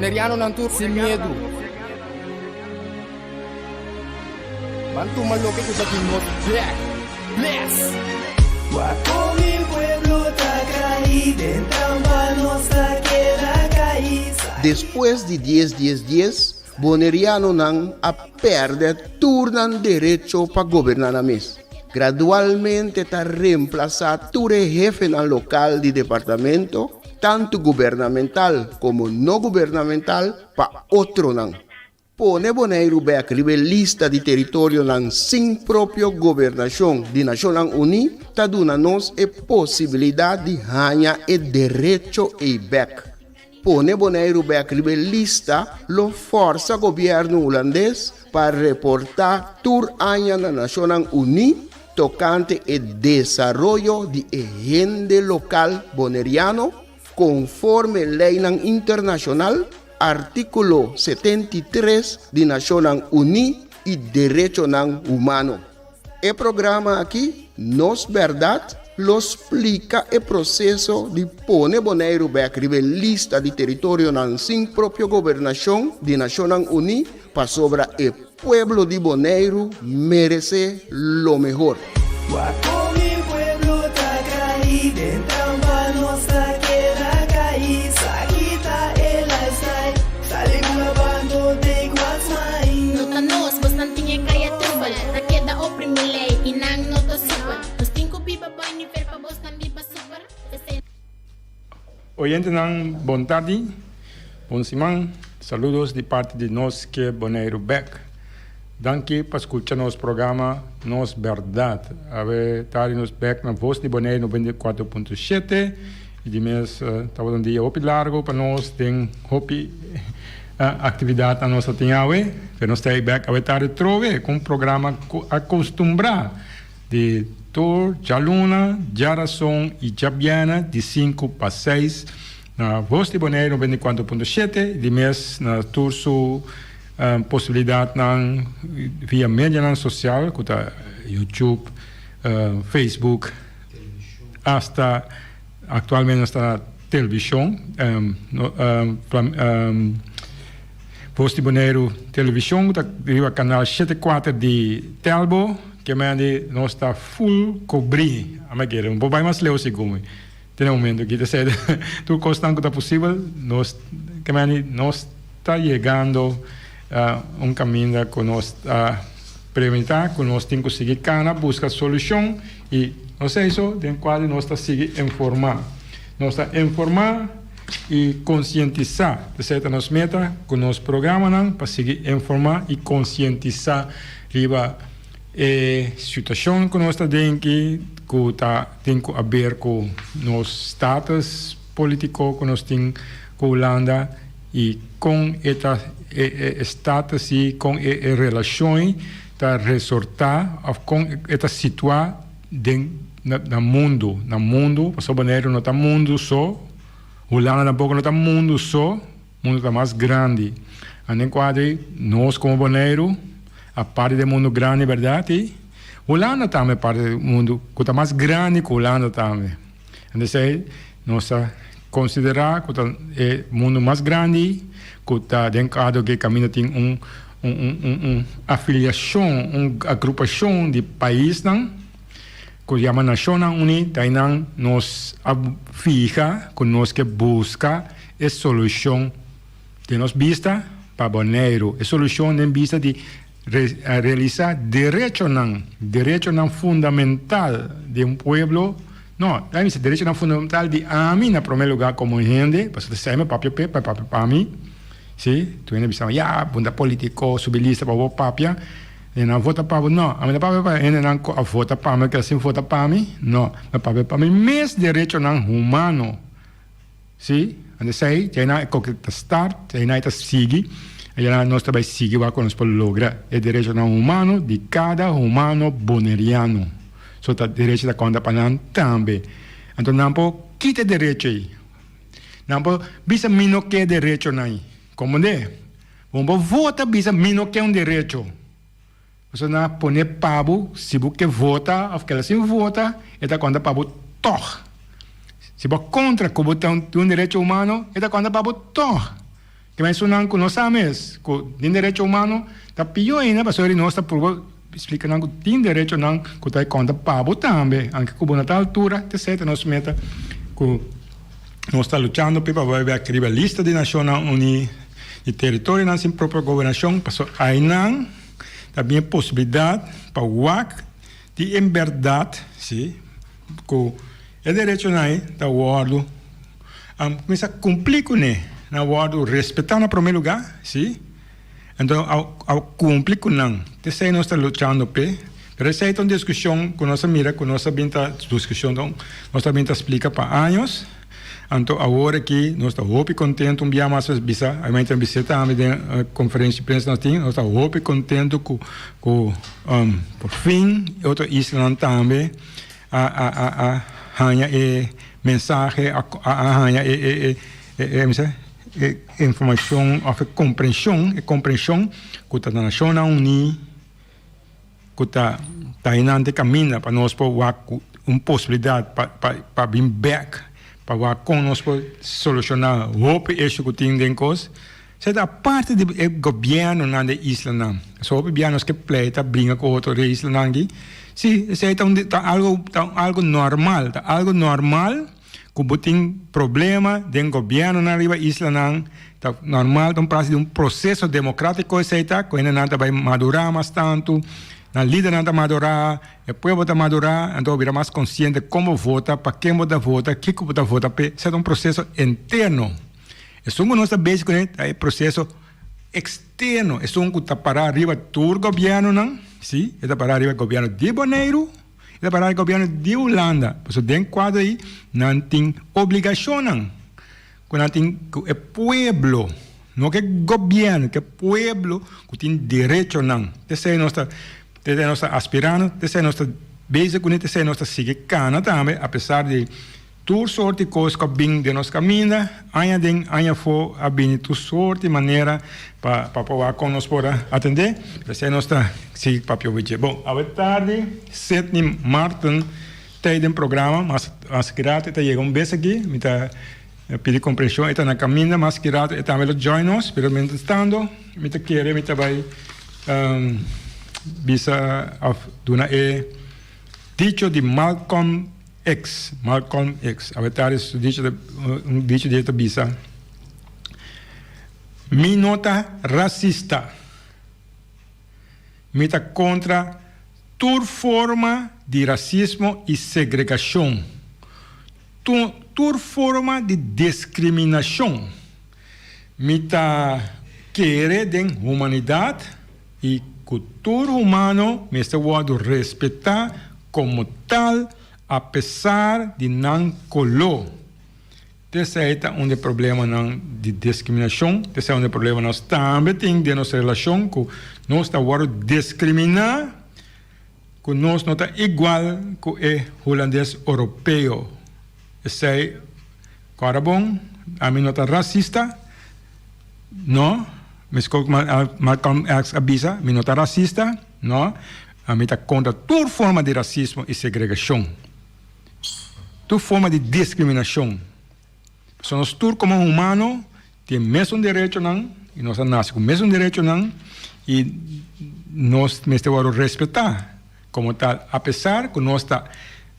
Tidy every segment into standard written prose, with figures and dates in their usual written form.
Bonerianonan tur sin miedu. Ban tuma loke ku ta di nos bek. Bless! Wak kon mi pueblo ta kai den trampa nos ta keda kai. Despues di dies dies dies, Bonerianonan a pèrdè tur nan derecho pa goberná nan mes. Gradualmente ta remplasá tur e hefenan lokal di departamento, tantu gubernamental komo no gubernamental, pa otronan. Pone Boneiru bèk riba e lista di teritorionan sin propio gobernashon di Nashonnan Uní ta duna nos e posibilidat di haña e derecho ei bèk. Pone Boneiru bèk riba e lista lo fòrsa gobièrnu hulandes pa reportá tur aña na Nashonnan Uní tokante e desaroyo di e hende lokal boneriano konforme leinan internashonal, artíkulo 73 di Nashonnan Uní i derechonan humano. E programa aki, Nos Bèrdat, lo splika e proseso di pone Boneiru bèk riba e lista di teritorionan sin propio gobernashon di Nashonnan Uní pasobra e pueblo di Boneiru meresé lo mehor. Wak kon mi pueblo ta kai den trampa nos ta keda kai sa kita e lifestyle sali bula bando take what's mine. No ta nos, bosnan tin e kaya trubel. Ta keda oprimi lei i nan no ta super. Nos tin ku biba bou e nivel pa bosnan biba super. Esei. Oyentenan bon tardi, bon siman, saludos di parti di Nos Ke Boneiru Bek. Danki pa skucha nos programa Nos Bèrdat. Awe tardi nos bek na Vos di Boneiru 94.7 i di mes tabata un dia hopi largu pa nos den hopi aktividatnan nos a tin awe, pero nos ta ei bek awe tardi trobe ku un programa ku a kustumbrá di tur djaluna, djarason i djabièrnè di sinku pa seis na Vos di Boneiru 94.7 di mes na tur su posibilidatnan via medianan sosial ku ta YouTube, Facebook, asta aktualmente nos ta na televishon, Vos di Boneiru Televishon ku ta riba kanal 74 di Telbo, ke mende nos ta ful kobrí, a kere no por bai mas leu segun mi te na momento aki ta sede tur kosnan ku ta posibel nos ke mende nos ta yegando un kaminda ku nos ta premitá ku nos tin ku sigui kana buska solushon i nos eso den kual nos ta sigui informá. Nos ta informá i konsientisá. Esei ta nos meta ku nos programanan pa sigui informá i konsientisá riba e situashon ku nos ta den aki ku ta tin ku aber ku nos status politiko ku nos tin ku Hulanda i kon e ta e status i kon e relashon ta resortá òf kon e ta situá den na mundu, na mundu, pasobra Boneiru no ta mundu so, Hulanda tampoko no ta mundu so, mundu ta mas grandi. Anda en kuadri nos komo Boneiru a parti den mundu grandi bèrdat i Hulanda tambe parti den mundu ku ta mas grandi ku Hulanda tambe. Anda esei nos ta konsiderá ku ta e mundu mas grandi ku ta den kuadro ke kaminda tin un un afiliashon, un agrupashon di paisnan ku yama Nashonnan Uní, ta einan nos a fiha ku nos ke buska e solushon den nos bista pa Boneiru, e solushon den bista di realisá derechonan, derechonan fundamental di un pueblo, no, ta bisa derechonan fundamental di ami na promé lugá komo hende, pasobra ta esei mi papia p'e, pa e papia pa mi. Si, tur hende bisa, ya, bo ta politico, subi lista pa bo papia, e nan vota pa bo. No, ami ta papia pa hendenan cu a vota pa mi, keda sin vota pa mi. No, mi papia pa mi mes derechonan humano. Si, anto esey, djainan e koke ta start, djainan e ta sigui, djainan nos ta bay sigui wak cu nos por logra e derechonan humano di cada humano boneriano. So ta derecho ta conta pa nan tambe. Anto nan por kita e derecho ey. Nan por bisa mi no ke derechonan ei. Komprendé? Bo por vota bisa mi no ke un derecho. Pasobra nan a pone pa bo, si bo ke vota òf keda sin vota, e ta konta pa bo tòg. Si bo kontra ku bo ta un derecho humano, e ta konta pa bo tòg. Ke men esunnan ku no sa mes ku tin derecho humano ta pió ainda pasobra di nos ta purba splika nan ku tin derechonan ku ta e konta pa bo tambe anke ku bo no ta altura te esei ta nos meta ku nos ta luchando p'e pa bai bek riba lista di Nashonnan Uní di teritorionan sin propio gobernashon pasobra ainan ta bin e posibilidat pa wak di en bèrdat si ku e derechonan ei ta wòrdu A kuminsá kumpli kuné, nan a wòrdu respetá na promé lugá, sí, anto a kumpli ku nan. Ta esei nos ta luchando p'e. Pero esei ta un diskushon ku nos a mira ku nos a bin ta diskushon ta nos a bin ta splika pa años. Anto awor aki nos ta hopi kontentu un bia mas a bisa, a mester bis'é tambe den konferensia di prensa nos tin, nos ta hopi kontentu ku ku por fin e otro islanan tambe a a a a haña e mensahe a a haña e e e e mi sa e informashon òf e komprenshon e komprenshon ku ta Nashonnan Uní ku ta ta einan te kaminda pa nos por wak ku un posibilidat pa pa pa bin bèk pa wak kon nos por solushoná hopi eshu ku tin den kos. Esei ta aparte di e gobièrnunan di e islanan. Pasobra hopi bia nos ke pleita bringa ku otro di e islanan aki. Sí, esei ta un ta algu ta algu normal, ta algu normal ku bo tin problema den gobièrnunan riba islanan. Ta normal, ta un parti di un proseso demokratiko esei ta, ku hendenan ta bai madurá mas tantu, nan lidernan ta madurá, e pueblo ta madurá, anto bo bira mas konsiente kon bo vota, pa ken bo ta vota, kiko bo ta vota p'e. Esei ta un proseso interno. Esun ku nos ta bezig kuné ta e proseso eksterno, esun ku ta pará riba tur gobièrnunan, sí, e ta pará riba gobièrnu di Boneiru, e ta pará riba gobièrnu di Hulanda. Pasobra den kuadro ei nan tin obligashonnan ku nan tin ku e pueblo, no ku e gobièrnu, ku e pueblo ku tin derechonan. T'esei nos ta, t'esei nos ta aspirando, t'esei nos ta bezig kuné, t'esei nos ta sigui kana tambe apesar di. Tur sorti kos ku a bin den nos kaminda, aña den aña afó a bini tur sorti manera pa pa por wak kon nos por a atendé. P'esei nos ta sigui papia obi dje. Bon, awe tardi Sidney Marten ta ei den programa, mas mas ki rato e ta yega un bes aki. Mi ta pidi komprenshon, e ta na kaminda, mas ki rato e tambe lo join nos, pero mientrastando mi ta kere mi ta bai bisa òf duna e dicho di Malcolm. X, Malcolm X, awe tardi su dicho ta, un dicho di e ta bisa, Mi no ta racista. Mi ta contra tur forma di racismo y segregacion, tur forma di discriminacion. Mi ta kere den humanidad y cu tur humano mester wordo respeta como tal apesar di nan coló. T'esey ta un di e problemanan di discriminacion, t'esey un di e problema nos tambe tin den nos relacion cu nos ta wordo discrimina cu nos no ta igual cu e Hulandes Europeo. Esey Kòrda bon, ami no ta rasista, no, meskos ku Malcolm X a bisa, mi no ta rasista, no, ami ta kontra tur forma di rasismo i segregashon, tur forma di diskriminashon. Pasobra nos tur komo humano tin e mesun derechonan i nos a nase ku mesun derechonan i nos mester wòrdu respetá komo tal, apesar ku nos ta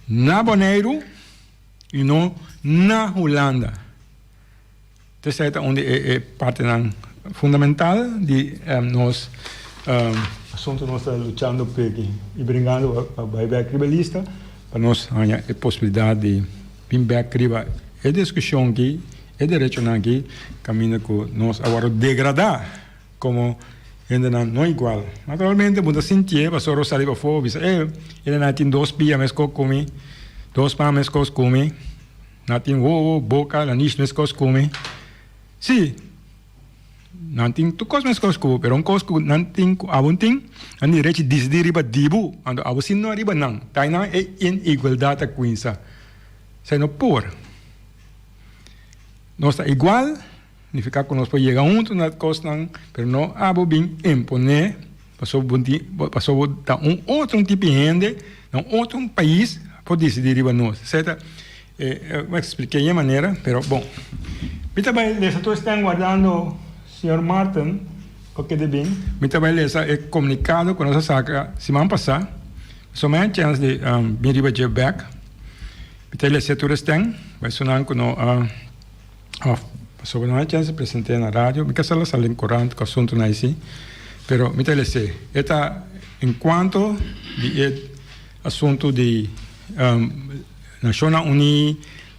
na Boneiru. I no na Hulanda. Esei ta un di e partinan fundamental di nos asuntu nos ta luchando p'e aki i bringando pa bai bek riba e lista pa nos haña e posibilidat di bin bek riba e diskushon aki, e derechonan aki kaminda ku nos a wòrdu degradá Como hendenan no igual. Naturalmente bo ta sintié pasobra bo sali pafó bo bisa e hendenan tin dos pia meskos ku mi, dos man meskos ku mi, nan tin wowo, boka, nanish meskos ku mi. Sí, nan tin tur kos meskos ku bo, pero un kos ku nan tin ku abo no tin, nan tin derecho di disidí riba di bo, anto abo si no riba nan. Ta einan e inigualdat ta kuminsá. Esei no por. Nos ta igual. Nifiká ku nos por yega huntu na kosnan, pero no abo bin imponé pasobra bo tin pasobra bo ta un otro un tipo di hende na un otro un pais por disidí riba nos. Esei ta e mi a ekspliké e manera, pero bon. Mi ta bai lesa tur esnan wardando. Señor Martin, oke de bin. Mi ta bai lesa e komunikado ku nos a saka siman pasá. So mi a chèns di bin riba dje bèk. Mi ta lesa tur esten, bai sunan ku no a òf pasobra no a chèns di present'é na radio. Mi ka sa lo sali den korant ku asuntunan aisi, pero mi ta les'é. E ta enkuanto di e asuntu di Nashonnan Uní.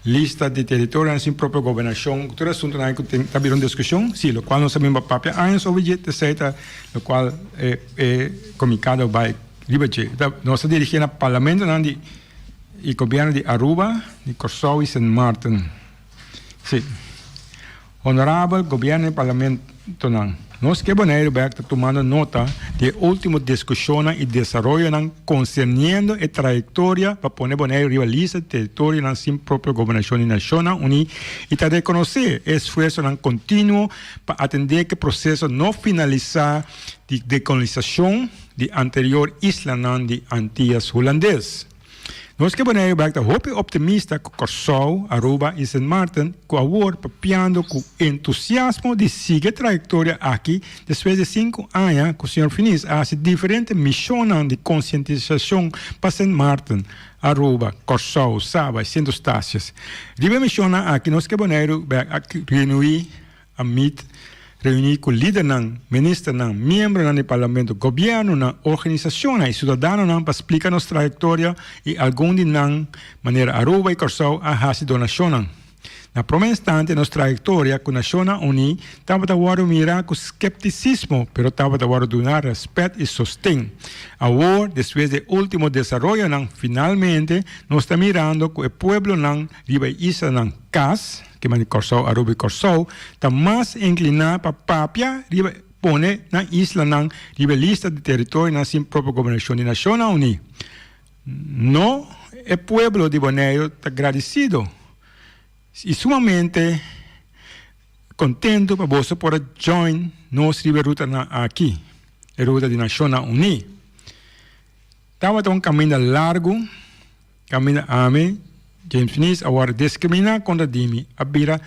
Lista di teritorionan sin propio gobernashon, tur e asuntunan ku tin ta bira un diskushon, si, lokual nos a bin papia años over dje, t'esei ta lokual e e komunikado bai riba dje. Ta nos a dirigí na parlamentonan di i gobièrnu di Aruba, di Kòrsou i Sint Maarten. Si. Honorabel Gobièrnu i Parlamentonan, nos ke Boneiru bèk ta tumando nota di e último diskushonnan i desaroyonan konserniendo e trayektoria pa pone Boneiru riba lista di teritorionan sin propio gobernashon di Nashonnan Uní i ta rekonosé e esfuersonan kontinuo pa atendé ku e proseso no finalisá di dekolonisashon di anterior islanan di Antias Hulandes. Nos ke Boneiru bek ta hopi optimista ku Kòrsou, Aruba i Sint Maarten ku awor papiando ku entusiasmo di sigui e trayektoria aki despues di sinku aña ku señor Finies a hasi diferente mishonnan di konsientisashon pa Sint Maarten, Aruba, Kòrsou, Saba i Sint Eustatius. Riba e mishonnan aki nos ke Boneiru bek a reuní a meet, reuní ku lidernan, ministernan, miembronan di parlamento, gobièrnunan, organisashonnan i siudadanonan pa splika nos trayektoria i algun di nan, manera Aruba i Kòrsou, a hasi donashonnan. Na promé instante nos trayektoria ku Nashonnan Uní tabata wòrdu mirá ku skeptisismo, pero tabata wòrdu duná rèspèt i sosten. Awor, despues di e último desaroyonan, finalmente nos ta mirando ku e pueblonan riba e islanan kas, Kema di Kòrsou, Aruba i Kòrsou ta mas inkliná pa papia riba pone nan islanan riba e lista di teritorionan sin propio gobernashon di Nashonnan Uní. No e pueblo di Boneiru ta gradisido i sumamente kontentu pa boso por a join nos riba e rutanan aki, e ruta di Nashonnan Uní. Tabata un kaminda largu. Kaminda ami, James Finies, a wòrdu diskriminá kontra di mi, a bira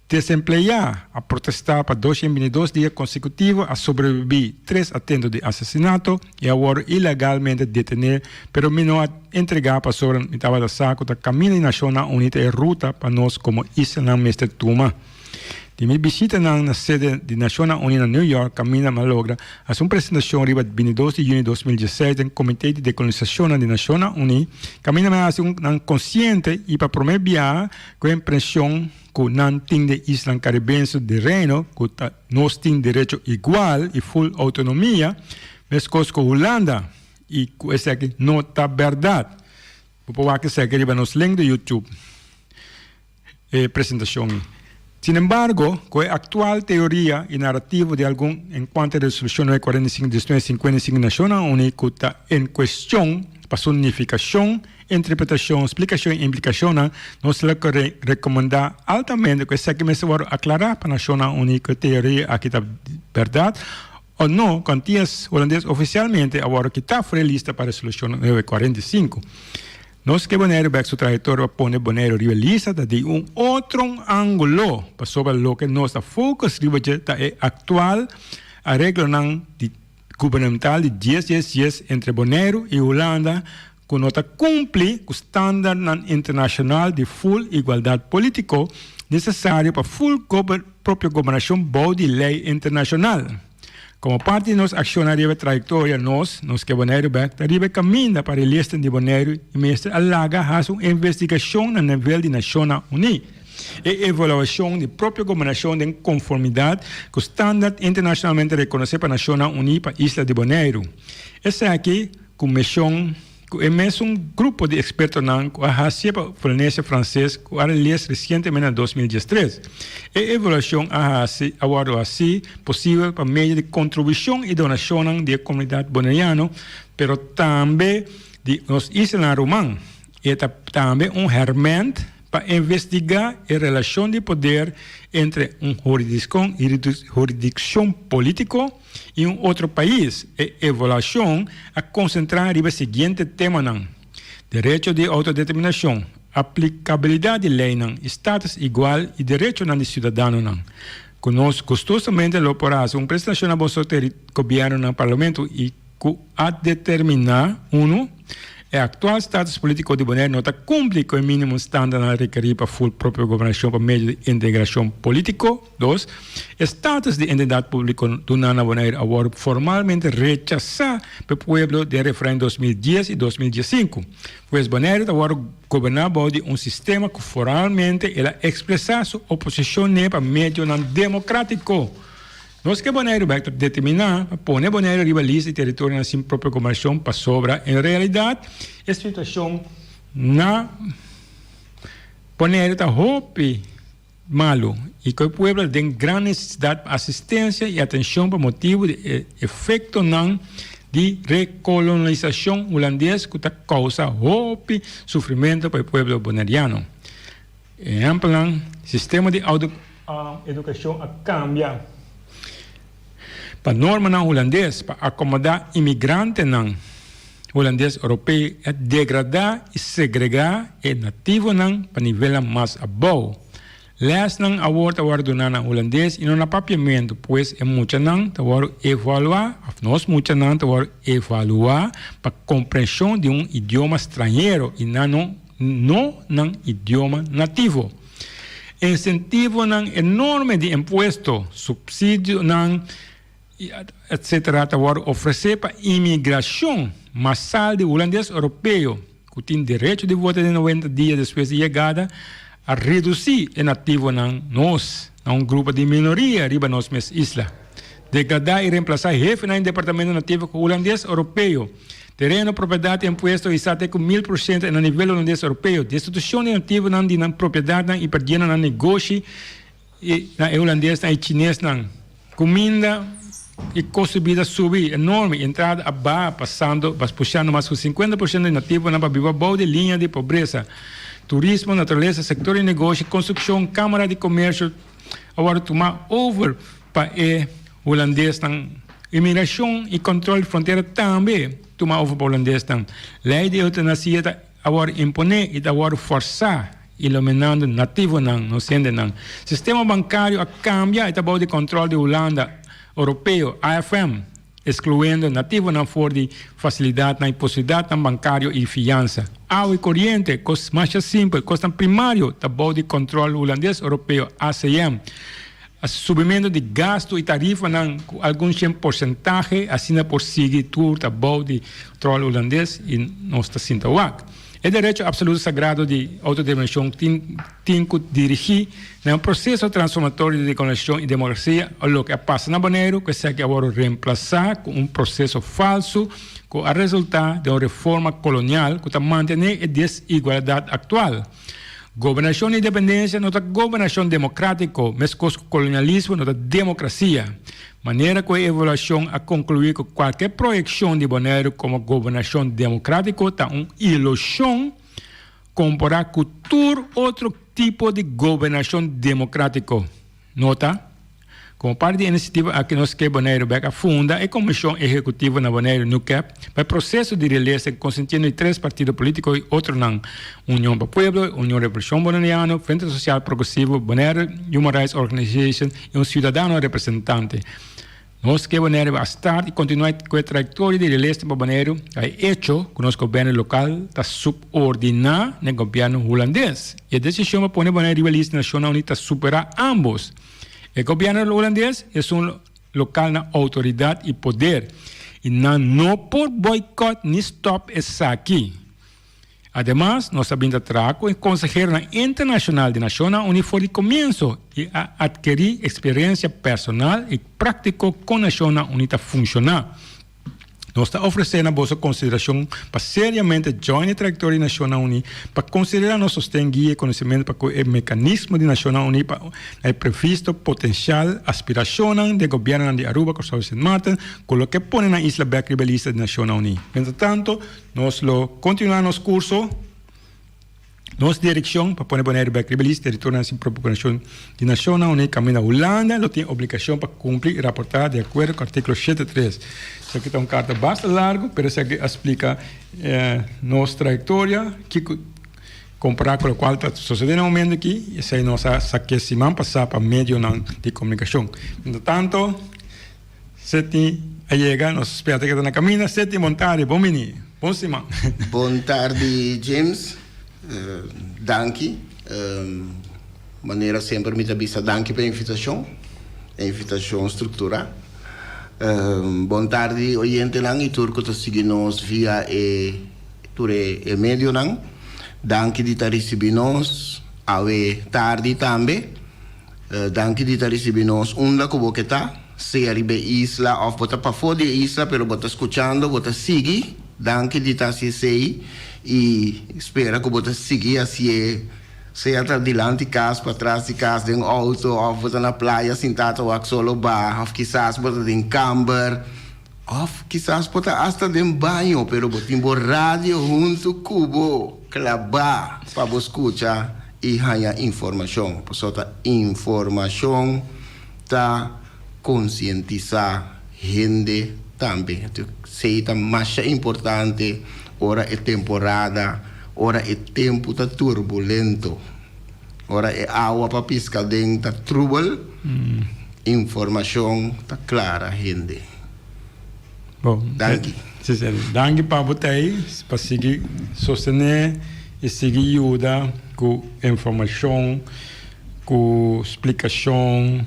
desempleá, a protestá pa 222 dia konsekutivo, a sobrebibí tres atento di asesinato i a wòrdu ilegalmente detené, pero mi no a entregá pasobra mi tabata sa ku ta kaminda di Nashonnan Uní ta e ruta pa nos komo islanan mester tuma. Di mi bishitanan na sede di Nashonnan Uní na New York kaminda mi a logra hasi un presentashon riba bintidos di yüni 2016 den Komité di Dekolonisashonnan di Nashonnan Uní kaminda mi a hasi un nan konsiente i pa promé biaha ku e impreshon ku nan tin den islan karibense di Reino ku ta nos tin derecho igual i ful outonomia meskos ku Hulanda i ku esaki no ta bèrdat. Bo por wak esaki riba nos link di YouTube. E presentacion. Sin embargo, cu e actual teoria y narativo di algun en cuanto e Resolucion 945 di 1955 di Nacionnan Uni cu ta en cuestion pa su nificacion, interpretacion, splicacion y implicacionnan, nos lo ke recomenda altamente cu esaki mester worde aclara pa Nacionnan Uni cu e teoria aki ta berdad o no, cu Antillas Holandes oficialmente a worde kita for e lista pa Resolucion 945. Nos ke Boneiru bek su trayektoria pa pone Boneiru riba e lista ta di un otro angulo pasobra loke nos ta focus riba dje ta e aktual areglonan di gubernamental di dies dies dies entre Boneiru i Hulanda ku no ta kumpli ku standardnan internashonal di ful igualdat politiko nesesario pa ful propio gobernashon bou di lei internashonal. Komo parti di nos akshonnan riba e trayektoria nos, nos ke Boneiru bek, ta riba e kaminda pa relisten di Boneiru i mester a laga hasi un investigashon na nivel di Nashonnan Uní. E evaluashon di propio gobernashon den konformidat ku standard internashonalmente rekonosé pa Nashonnan Uní pa isla di Boneiru. Esaki ku meshon. Ku e mesun grupo di ekspertonan ku a hasie pa Polinesia Franses ku a release resientemente na 2013. E evaluashon a hasi a wòrdu hasí posibel pa medio di kontribushon i donashonnan di e komunidat boneriano, pero tambe di nos islanan ruman. E ta tambe un hèrmènt pa investigá e relashon di poder entre un hurisdikshon polítiko, i un otro pais, e evaluashon a konsentrá riba e siguiente temanan, derecho di outodeterminashon, aplikabilidat di leinan i status igual i derechonan di siudadanonan. Ku nos gustosamente lo por hasi un presentashon na boso gobièrnu na parlamento i ku a determiná, unu, e aktual status polítiko di Bonaire no ta kumpli ku e mínimo stándarnan rekerí pa ful propio gobernashon pa medio di integrashon polítiko, dos, e status di entidat públiko duná na Bonaire a wòrdu formalmente rechasá pa e pueblo den referèndum 2010 i 2015. Pues Bonaire ta wòrdu goberná bou di un sistema ku formalmente el a ekspresá su oposishon n'e pa medionan demokrátiko. Nos ke Boneiru bèk ta determiná pa pone Boneiru riba lista di teritorionan sin propio gobernashon pasobra en realidat e situashon na Boneiru ta hopi malu i ku e pueblo ta den gran nesesidat pa asistensia i atenshon pa motibu di e efektonan di rekolonialisashon hulandes ku ta kousa hopi sufrimentu pa e pueblo boneriano. Ehèmpelnan, sistema di edukashon a kambia pa normanan hulandes pa akomodá imigrantenan hulandes oropeo i a degradá i segregá e nativonan pa nivelnan mas abou. Lèsnan awor ta wòrdu duná na hulandes i no na papiamentu, pues e muchanan ta wòrdu evaluá òf nos muchanan ta wòrdu evaluá pa komprenshon di un idioma stranhero i nan no no nan idioma nativo. Insentivonan enorme di impuesto, supsidionan, etc. Ta wòrdu ofresé pa imigrashon masal di hulandes oropeo ku tin derecho di vota den 90 dia despues di yegada, a redusí e nativonan, nos, na un grupo di minoria riba nos mes isla. Degradá i remplasá hefenan di departamento nativo ku hulandes oropeo. Tereno, propiedat i impuesto hisá te ku 1000% na nivel hulandes oropeo. Destitushon di nativonan di nan propiedatnan i perdiendo nan negoshi i na e hulandesnan i chinesnan. Kuminda i kosto di bida subi enorme i entrada a baha pasando pushando mas ku 50% di nativonan pa biba bou di liña di pobresa. Turismo, naturalesa, sektor di negoshi, konstrukshon, kamara di komersio a wòrdu tumá over pa e hulandesnan. Imigrashon i kòntròl di frontera tambe tumá over pa hulandesnan. Lei di eutanasia ta a wòrdu imponé i ta wòrdu fòrsá iluminando nativonan, nos hendenan. Sistema bankario a kambia i ta bou di kòntròl di Hulanda Oropeo, AFM, eskluendo nativonan for di fasilidatnan i posibilidatnan bankario i fiansa. Awa i koriente, kos masha simpel, kosnan primario ta bou di kòntròl Hulandes Oropeo, ACM. Subimentu di gastu i tarifanan ku algun shen porsentahe asina por sigui tur ta bou di kòntròl Hulandes i nos ta sinta wak. E derecho absoluto sagrado di autodeterminacion tin tin cu dirigi na un proceso transformatorio di decolonisacion y democracia o loke a pasa na Boneiru cu esaki a wordo reemplaza cu un proceso falso cu a resulta den un reforma colonial cu ta mantene e desigualdad actual. Gobernacion di independencia no ta gobernacion democratico mescos cu colonialismo no ta democracia. Manera ku e evaluashon a konkluí ku kualke proyekshon di Boneiru komo gobernashon demokratiko ta un ilushon kompará ku tur otro tipo di gobernashon demokratiko. Nota, Komo parti di e inisiativa aki nos ke Boneiru bek a funda e Komishon Ehekutivo na Boneiru, NUCAP, pa e proseso di relese konsintiendo di tres partido politiko i otronan, Union pa Pueblo, Union Revolushon Boneriano, Frente Sosial Progresivo, Bonaire Human Rights Organization i un siudadano representante. Nos ke Boneiru a start i kontinuá ku e trayektoria di releste pa Boneiru ta e echo ku nos gobièrnu lokal ta subordiná na e gobièrnu hulandes. I e desishon pa pone Boneiru riba lista di Nashonnan Uní ta superá ámbos. E gobièrnu hulandes esun lokal na outoridat i poder i nan no por boikòt ni stòp esaki. Ademas, nos a bin ta traha ku e konseheronan internashonal di Nashonnan Uní for di komienso i a atkerí eksperensia personal i práktiko kon Nashonnan Uní ta funshoná. Nos ta ofresé na boso konsiderashon pa seriamente join e trayektoria di Nashonnan Uní pa konsiderá nos sosten, guia i konosementu pa ku e mekanismo di Nashonnan Uní pa na e previsto potensial aspirashonnan di e gobièrnunan di Aruba, Kòrsou i Sint Maarten ku lo ke pone nan isla bèk riba e lista di Nashonnan Uní. Mientrastanto, Nos lo kontinuá nos kurso, nos direkshon pa pone Boneiru bèk riba lista teritorionan sin propio gobernashon di Nashonnan Uní kaminda Hulanda lo tin obligashon pa kumpli i raportá di akuerdo ku artíkulo shete tres. Esaki ta un karta basta largu, pero esaki a splika nos trayektoria, kiko. Kompará ku lokual ta sosodé na momento aki, esei nos a sak'é siman pasá pa medionan di komunikashon. Mientrastanto, Setty a yega, nos spera ta keda na kaminda. Setty, bon tardi, bon bini, bon siman. Bon tardi James, danki. Manera semper mi ta bisa danki pa e invitashon, e invitashon strukturá. Bon tardi oyentenan i tur ku ta sigui nos via e tur e medionan. Danki di ta risibi nos awe tardi tambe. Danki di ta risibi nos unda ku bo ke ta, sea riba e isla òf bo ta pafó di e isla pero bo ta skuchando, bo ta sigui. Danki di ta hasi esei i spera ku bo ta sigui hasié sea ta dilanti kas, patras di kas, den outo òf bo ta na playa sintá ta wak solo baha òf kisas bo ta den kamber. Of kisas bo ta asta den baño pero bo tin bo radio huntu ku bo klabá pa bo skucha i haña informashon. Pasobra ta informashon ta konsientisá hende tambe. Esei ta masha importante ora e temporada, ora e tempu ta turbulento, ora e awa pa piska den ta trubel. Informashon ta klara hende. Bon, Danki. Si, si. Danki pa bo ta ei pa sigui sostené i sigui yuda ku informashon, ku splikashon,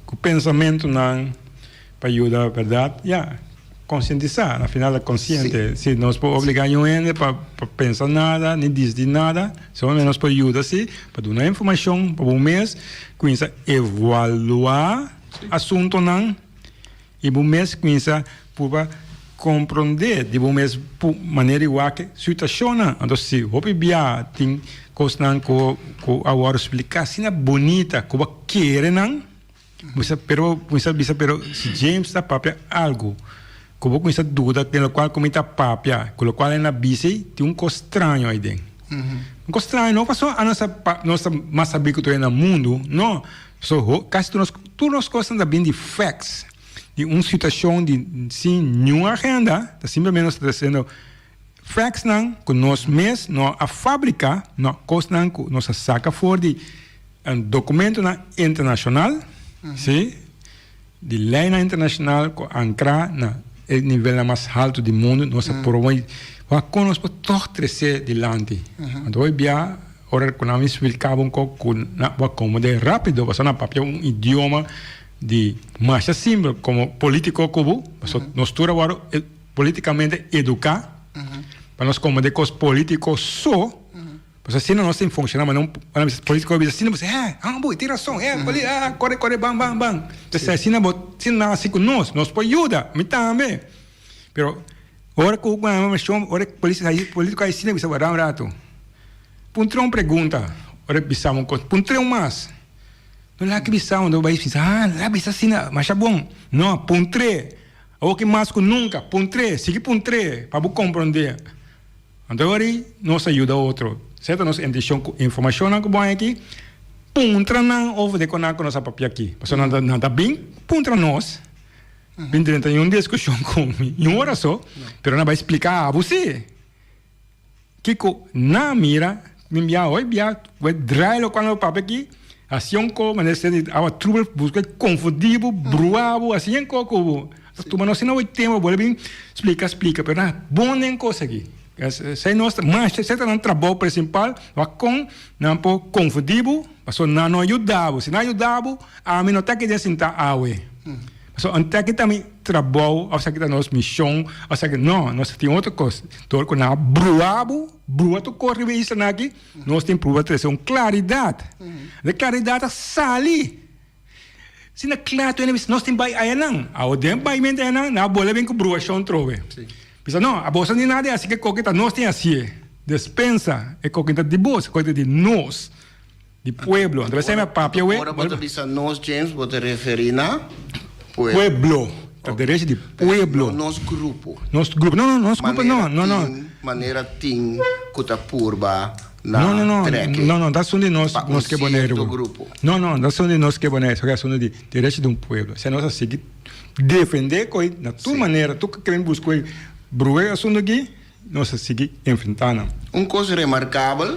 ku pensamentunan pa yuda, bèrdat? Ya. Konsientisá, na final ta konsiente. Si nos por obligá niun hende pa pensa nada ni disdi nada, solamente nos por yuda si pa duna informashon pa bo mes kuminsa evaluá asuntonan i bo mes kuminsa purba komprondé di bo mes manera di wak situashonnan. Anto si hopi bia tin kosnan ku a wòrdu spliká asina bunita ku bo a kere nan. Bo pero cuminsa bisa pero si James ta papia algo cu bo cuminsa duda den locual cu mi ta papia cu locual e na bisa ey tin un cos straño ey den. Un cos straño no pasobra anos ta nos ta mas sabi cu tur na mundo no so ho casi tur nos tur nos cosnan ta bin di facts di un situacion di sin niun agenda ta simplemente nos ta haciendo factsnan cu nos mes no a fabrica no cosnan cu nos a saca for di Documentonan internacional, si, di leynan internacional cu ancra na e nivelnan mas halto di mundo, nos a proba wak con nos por toch trece dilanti. Anto hoy bia ora cu nan a explica bo un poco cu nan bo a comprende rapido, pasobra nan papia un idioma di masha simpel como politico cu bo, pasobra nos tur a worde politicamente educa pa nos comprende cos politico so. Pasobra asina nos tin funciona ma no ora bisa politico a bisa asina bo bisa eh ah bo tin razon eh poli ah kore kore ban ban ban entonces asina bo asina nan hasi ku nos nos por yuda mi tambe pero ora ku ora polis politico a asina bisa wara un rato puntra un pregunta ora bisa un kos puntra un mas no laga bisa un bai bisa ah la bisa asina masha bon no puntr'e awoki mas ku nunka puntr'e sigui puntr'e pa bo komprende. Anto ora ei nos a yuda otro. Esei ta nos intishon ku informashonnan ku bo haña aki, puntra nan over di konan ku nos a papia aki. Pasobra nan ta nan ta bin puntra nos, bin drenta den un diskushon ku mi un ora so, pero nan bai splika abo si. Kiko nan a mira, bin bia hoy bia bo drai lokual nan a papia aki, hasi un ko manera esei di awa trubel buska konfundi bo, brua bo, hasi yen ko ku bo. Ta tuma nos asina hopi tempo bo bin splika splika pero nan bon den kos aki esei nos ta masha esei ta nan trabou principal wak kon nan por konfundi bo pasobra nan no yuda bo si nan yuda bo ami no ta aki den sinta awe pasobra anto aki ta mi trabou of esaki ta nos mishon of esaki no nos tin otro kos dor ku nan a brua bo brua tur kos riba e islanan aki nos tin prueba trese un klaridat e klaridat a sali. Si na kla tu hende bisa nos tin bai ayanan. Awo den bai mente ayanan nan a bola bin ku bruashon trobe. Bisa no, abo sa ni nada di hasi ke koke ta nos tin hasié. Despensa, e koke ta di bos, e koke ta di nos, di pueblo. Anto esei mi a papia awe. Ora bo ta bisa nos James bo ta referi na pueblo. Pueblo, ta derecho di pueblo. No nos grupo. Nos grupo, no no, nos grupo no, no no. Manera tin ku ta purba. No, no, no, no, no, ta asunto di nos, nos ke Boneiru. No, no, ta asunto di nos ke Boneiru, esaki asunto di derecho di un pueblo. Si nos a sigui defende koe na tur manera, tur ke bin buska koe brua e asunto aki, nos a sigui enfrenta nan. Un kos remarkabel.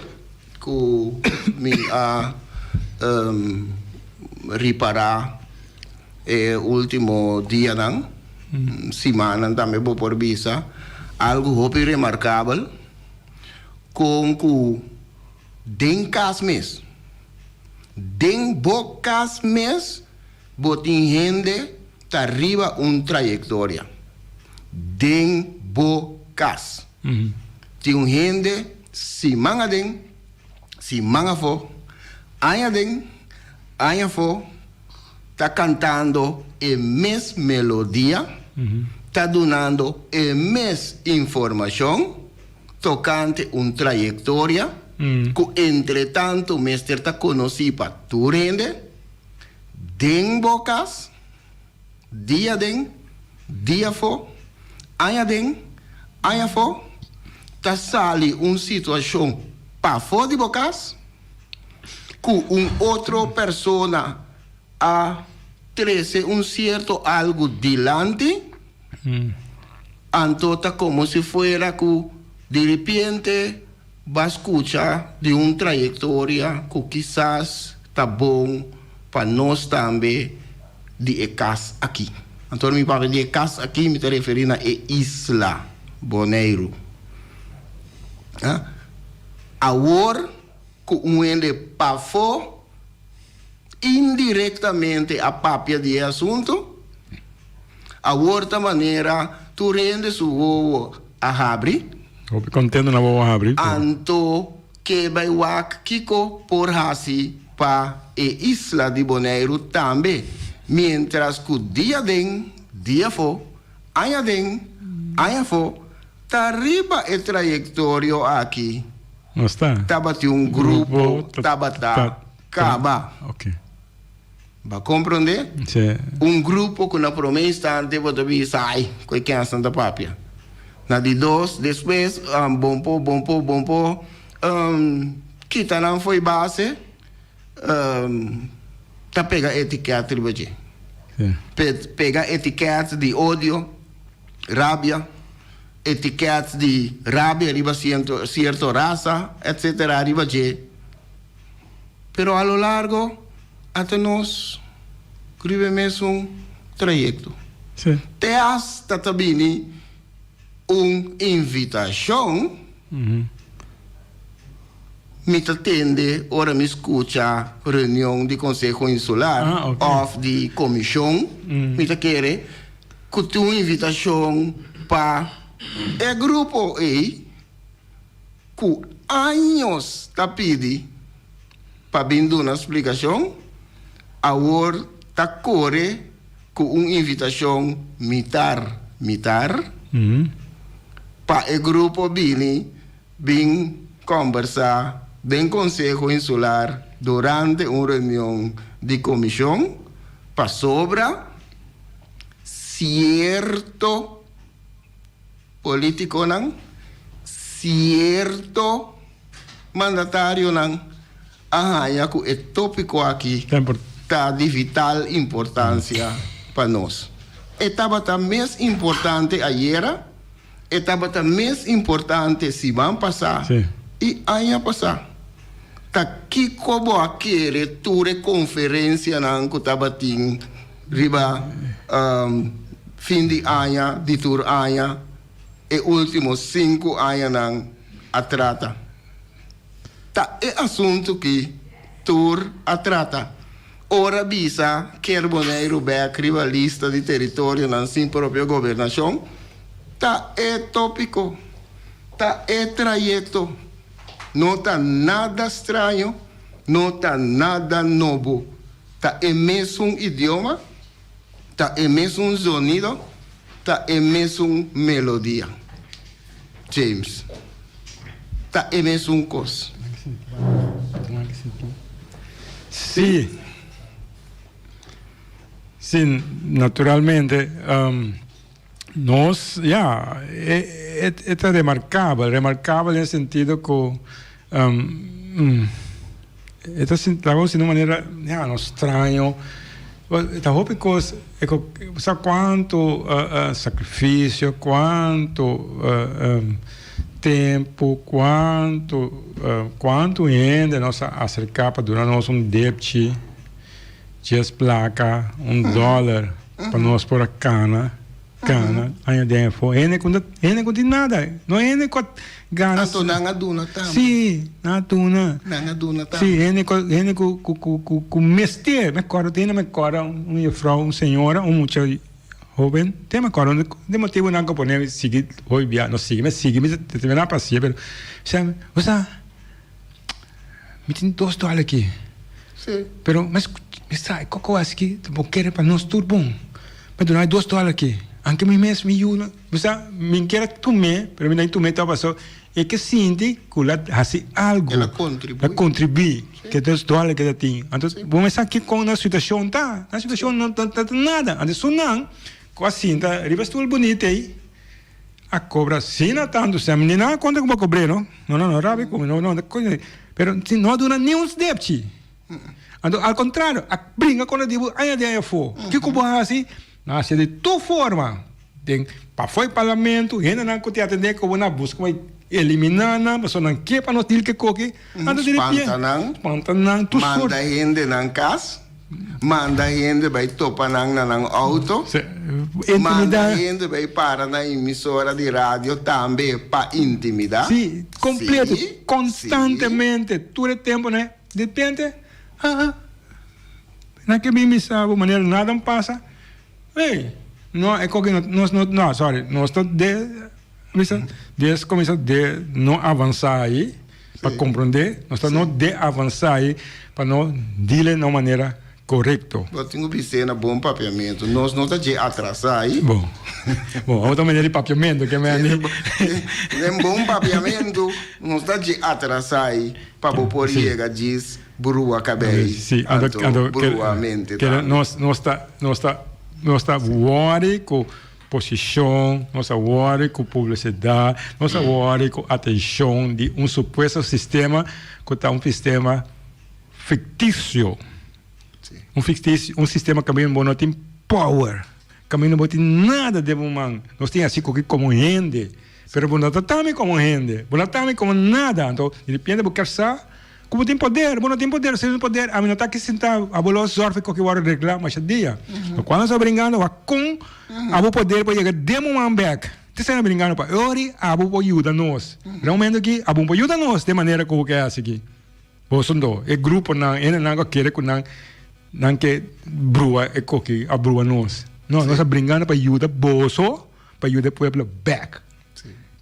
ku mi a ripará e último dianan, simannan tambe bo por bisa, algu hopi remarkabel kon ku den kas mes, den bo kas mes bo tin hende ta riba un trayektoria. Den bo kas. Tin un hende siman aden, siman afó, aña aden, aña afó ta kantando e mes melodia, ta dunando e mes informashon tokante un trayektoria ku entretantu mester ta konosí pa tur hende den bo kas. Dia den, dia afó, aña den, aña afó, ta sali un situashon pafó di bo kas ku un otro persona a trese un sierto algu dilanti, anto ta komo si fuera ku diripiente Bo a skucha di un trayektoria ku kisas ta bon pa nos tambe di e kas aki. Anto ora mi papia di e kas aki mi ta referí na e isla Boneiru. Awor ku un hende pafó indirektamente a papia di e asuntu, awor ta manera tur hende su wowo a habri. Hopi contento na wowo habri. Anto ke bai wak kiko por hasi pa e isla di Boneiru tambe, mientras ku dia den, dia afó, aña den, aña afó, ta riba e trayektorio aki Nos ta. Tabatin un grupo tabata kaba. Bo a komprondé? Un grupo ku na promé instante bo ta bisa, ai, ku e kènsnan ta papia. Na di dos, despues, bon por, bon por, bon por kita nan fo'i base, ta pega etikèt riba dje. Pega etikèt di odio, rabia. Etiket di rabia riba cierto rasa, etc. Riba dje. Pero a lo largo ata nos riba e mesun trayecto. Te hasta ta bini un invitacion, mi ta tende ora mi scucha reunion di Conseho Insular of di comision, mi ta kere Ku tin un invitashon pa e grupo ei ku años ta pidi pa bin duna splikashon, awor ta kore ku un invitashon mitar mitar pa e grupo bini bin kòmbersá den Konseho Insular durante un reunion di komishon pasobra Cierto politiconan, cierto mandatarionan a haña cu e topico aki ta di vital importancia pa nos. E tabata mes importante ayera, e tabata mes importante siman pasa y aña pasa. Ta kico bo a kere tur e conferencianan cu tabatin riba fin di aña di tur aña e ultimo sinku añanan a trata? Ta e asuntu ki tur a trata. Ora bisa kier Boneiru bek riba lista di teritorionan sin propio gobernashon, ta e topiko, ta e trayekto. No ta nada straño, no ta nada nobo. Ta e mesun idioma, ta e mesun zonido, ta e mesun melodia. James, Ta e mesun kos. Sí. Sí, naturalmente. Nos, ya, e, e ta remarkabel, remarkabel den sentido ku e ta laga nos di un manera, ya, no straño, ta hopi kos, e ku sa kuantu sakrifisio, kuantu. tempu, kuantu kuantu hende nos a aserká pa duna nos un depchi, djes plaka, un dòler pa nos por a kana, kana aña den afó. Hende ku no hende ku no tin nada, no hende ku a gana. Anto nan a duna tambe. Sí, nan a duna. Nan a duna tambe. Sí, hende ku hende ku ku ku ku mester, mi kòrda tin hende mi kòrda un jefrou, un señora, un mucha. Hoben, te me acuerdo de motibo nan ko pone sigui hoy bia no sigui me sigui mi te me na pasia pero sa bo sa mi tin dos dòler aki Sí. pero mi mi sa e koko aski bo kere pa nos tur bon mi duna e dos dòler aki anke mi mes mi yu no bo sa mi kere tum'é pero mi na tum'é tabata paso e ke sinti ku la hasi algu El a kontribuí. La kontribuí ke dos dòler ke ta tin. Anto bo mester sa kiko nan situashon ta. Nan situashon no ta nada. Anto esun nan ku a sinta riba e stul bunita ei a kobra asina tantu sèn. Mi nan a konta ku bo a kobr'é no. No no no rabia ku mi no no. Pero no a duna ni un depchi. Anto al kontrario a bringa kontra di bo aña di aña afó. Kiko bo a hasi? Nan a hasi di tur forma. Den pafó e parlamento, hendenan ku ta atendé ku bo na buska pa eliminá nan, pasobra nan ke pa nos dil ke koki, anto di repente Spanta nan, spanta nan tur sort. Manda hende nan kas, manda hende bai topa nan na nan outo, manda Intimidá. hende bai para na emisora di radio tambe pa intimidá. Sí, kompleto, Sí, sí. konstantemente, tur e tempu nan, di repente, ah, ah, nan ke bin bisa bo manera nada a pasa. Ey, no e koki no, nos no, no, sorry, nos ta de, bisa, des kuminsá de no avansá ahí pa komprondé, nos ta no de avansá ahí pa no dile na un manera korekto. Bo tin ku bis'é na bon papiamentu, nos no ta dje atrasá ahí. Bon, bon, otro manera di papiamentu ke men di. Den bon papiamentu, nos ta dje atrasá ahí pa bo por yega djis. Brua kabei, Sí, anto anto brua mente kere tambe. nos nos ta nos ta nos ta wòri ku posishon, nos ta wòri ku publisidat, nos ta wòri ku atenshon di un supuesto sistema ku ta un sistema fiktisio. Sí. Un fiktisio, un sistema kaminda bo no tin power, kaminda bo tin nada den bo man. Nos tin hasi koki komo hende, pero bo no ta tami komo hende, bo no ta tami komo nada. Anto di repente bo kier sa Ku bo tin poder, bo no tin poder, si bo tin poder, ami no ta aki sintá, abo lo zorg ku ki wòrdu reglá masha dia. Pero kuando nos ta bringando, wak kon abo poder por yega den bo man bèk. Te esei nos bringando pa ori abo por yuda nos. Na momento aki abo no por yuda nos den manera ku bo ke hasi aki. Boso ndo, e gruponan, hendenan ku a kere ku nan, nan ke brua e koki, a brua nos. No, nos ta bringando pa yuda boso, pa yuda e pueblo bèk.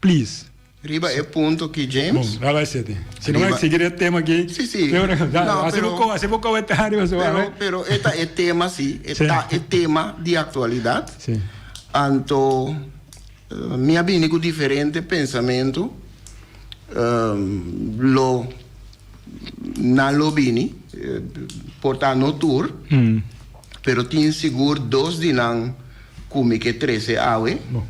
Please. Riba e punto ki James. Bon, laga esei. Si no Riba. sigui e tema aki. Sí, sí. No, No, hasi pero- bo ko, hasi bo komentario so. Pero, pero e ta e tema sí, e Sí. ta e tema di aktualidat. Sí. Anto eh, mi a bini ku diferente pensamentu. Ehm, lo nan lo bini, eh, por ta no tur, pero tin sigur dos di nan ku mi ke trese awe. Bon.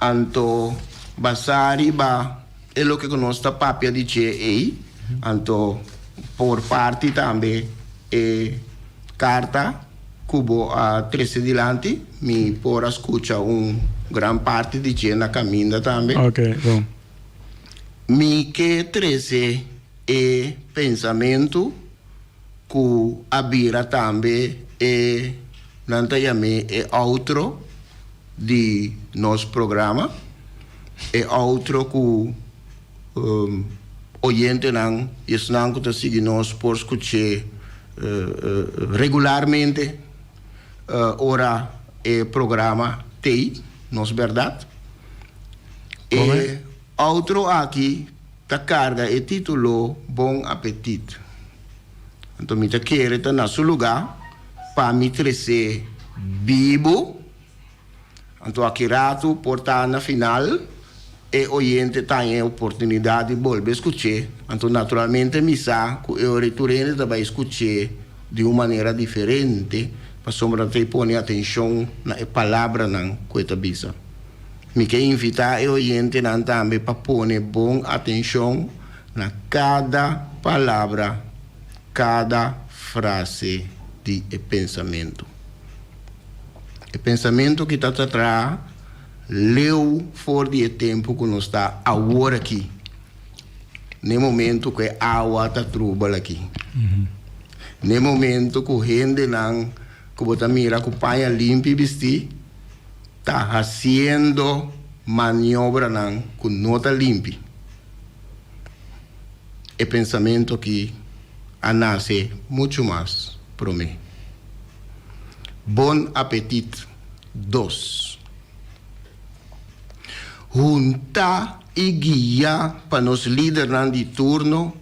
Anto basá riba e loke ku nos ta papia di dje ei, anto por parti tambe e karta ku bo a trese dilanti, mi por a skucha un gran parti di dje na kaminda tambe. Ok, bon. Mi ke trese e pensamentu ku a bira tambe e, nan ta yam'é e outro di nos programa, e outro ku oyentenan i esnan ku ta sigui nos por skuch'é regularmente ora e programa t'ei, Nos Bèrdat. E outro aki ta karga e título Bon Apetit. Anto mi ta kere ta na su lugá pa mi tres'é bibu. Anto aki ratu por ta na final e oyente ta haña e oportunidat di bolbe skuch'é. Anto naturalmente mi sa ku e ora tur hende ta bai skuch'é di un manera diferente pasobra ta pone atenshon na e palabranan ku e ta bisa. Mi ke invitá e oyentenan tambe pa pone bon atenshon na kada palabra, kada frase di e pensamentu. E pensamentu ki ta traha Leu for di e tempu ku nos ta awor aki, n'e momentu ku e awa ta trubel aki, n'e momentu ku hendenan ku bo ta mira ku paña limpi bistí ta hasiendo maniobranan ku no ta limpi. E pensamentu aki a nase muchu mas promé. Bon apetit! Dos. Hunta i guia pa nos lidernan di turno,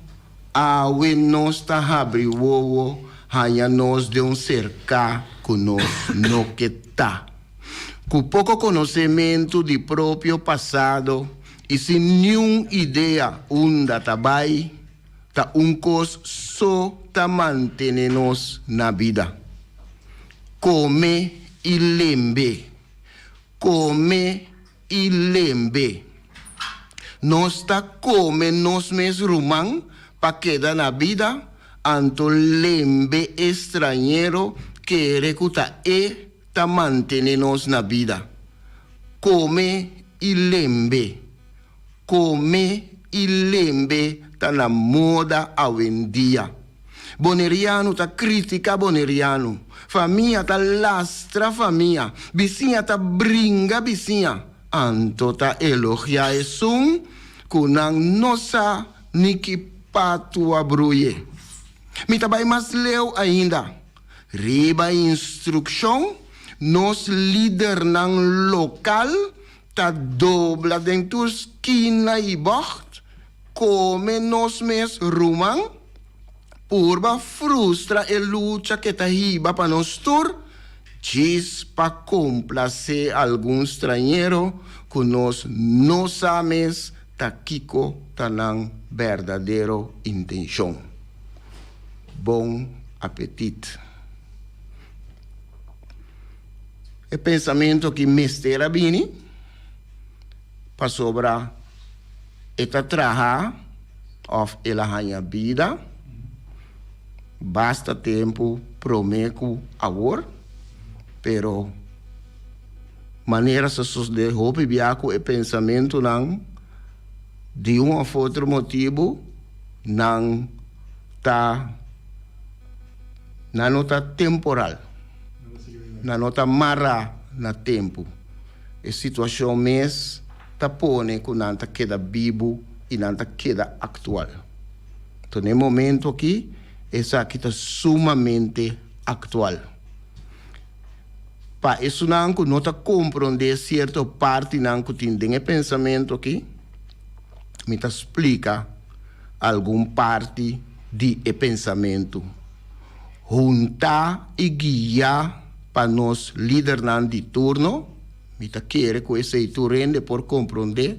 awe nos ta habri wowo haña nos den un serká ku nos no ke ta. Ku poko konosementu di propio pasado i sin niun idea unda ta bai, ta un kos so ta mantene nos na bida. Kome i lembe. Kome i lembe. Nos ta kome nos mes ruman pa keda na bida, anto lembe e strañero kere ku ta e ta mantene nos na bida. Kome i lembe. Kome i lembe ta na moda awendia. Boneriano ta critica Boneriano, famia ta lastra famia, bisiña ta bringa bisiña, anto ta elogia esun cu nan no sa ni ki patu a bruye. Mi ta bay mas leu ainda. Riba instruccion, nos lidernan local ta dobla den tur skina y bocht, Come nos mes ruman, purba frustra e lucha ke ta hiba pa nos tur, djis pa complacé algun strañero cu nos no sa mes ta kico ta nan berdadero intencion. Bon apetit. E pensamento aki mester a bini pasobra e ta traha òf el a haña bida basta tempu promé ku awor, pero manera sa sosodé hopi bia ku e pensamentunan di un òf otro motibu nan ta nan no ta temporal, nan no ta mará na tempu. E situashon mes ta pone ku nan ta keda bibu i nan ta keda aktual. Enton na e momento aki esaki ta sumamente aktual. Pa esunnan ku no ta komprondé sierto partinan ku tin den e pensamentu aki, mi ta splika algun parti di e pensamentu. Huntá i guiá pa nos lidernan di turno. Mi ta kere ku esei tur hende por komprondé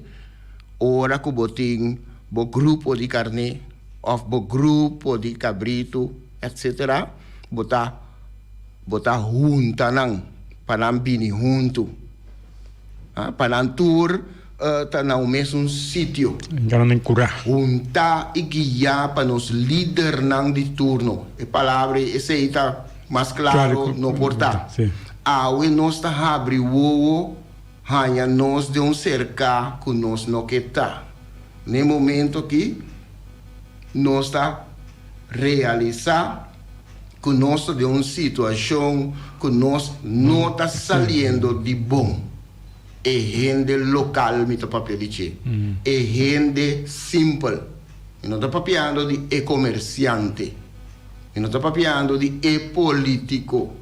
ora ku bo tin bo grupo di karné òf bo grupo di kabritu etsetera, bo ta bo ta hunta nan pa nan bini huntu, pa nan tur ta na un mesun sitio. Hunta i guiá pa nos lidernan di turno. E palabra esei ta Mas claro no por ta. Awe nos ta habri wowo haña nos den un cerca cu nos no ke ta. N'e momento aki nos ta realisa cu nos ta den un situacion cu nos no ta saliendo di bon. E hende local mi ta papia di dje. E hende simpel. Mi no ta papiando di e comerciante. Mi no ta papiando di e politico.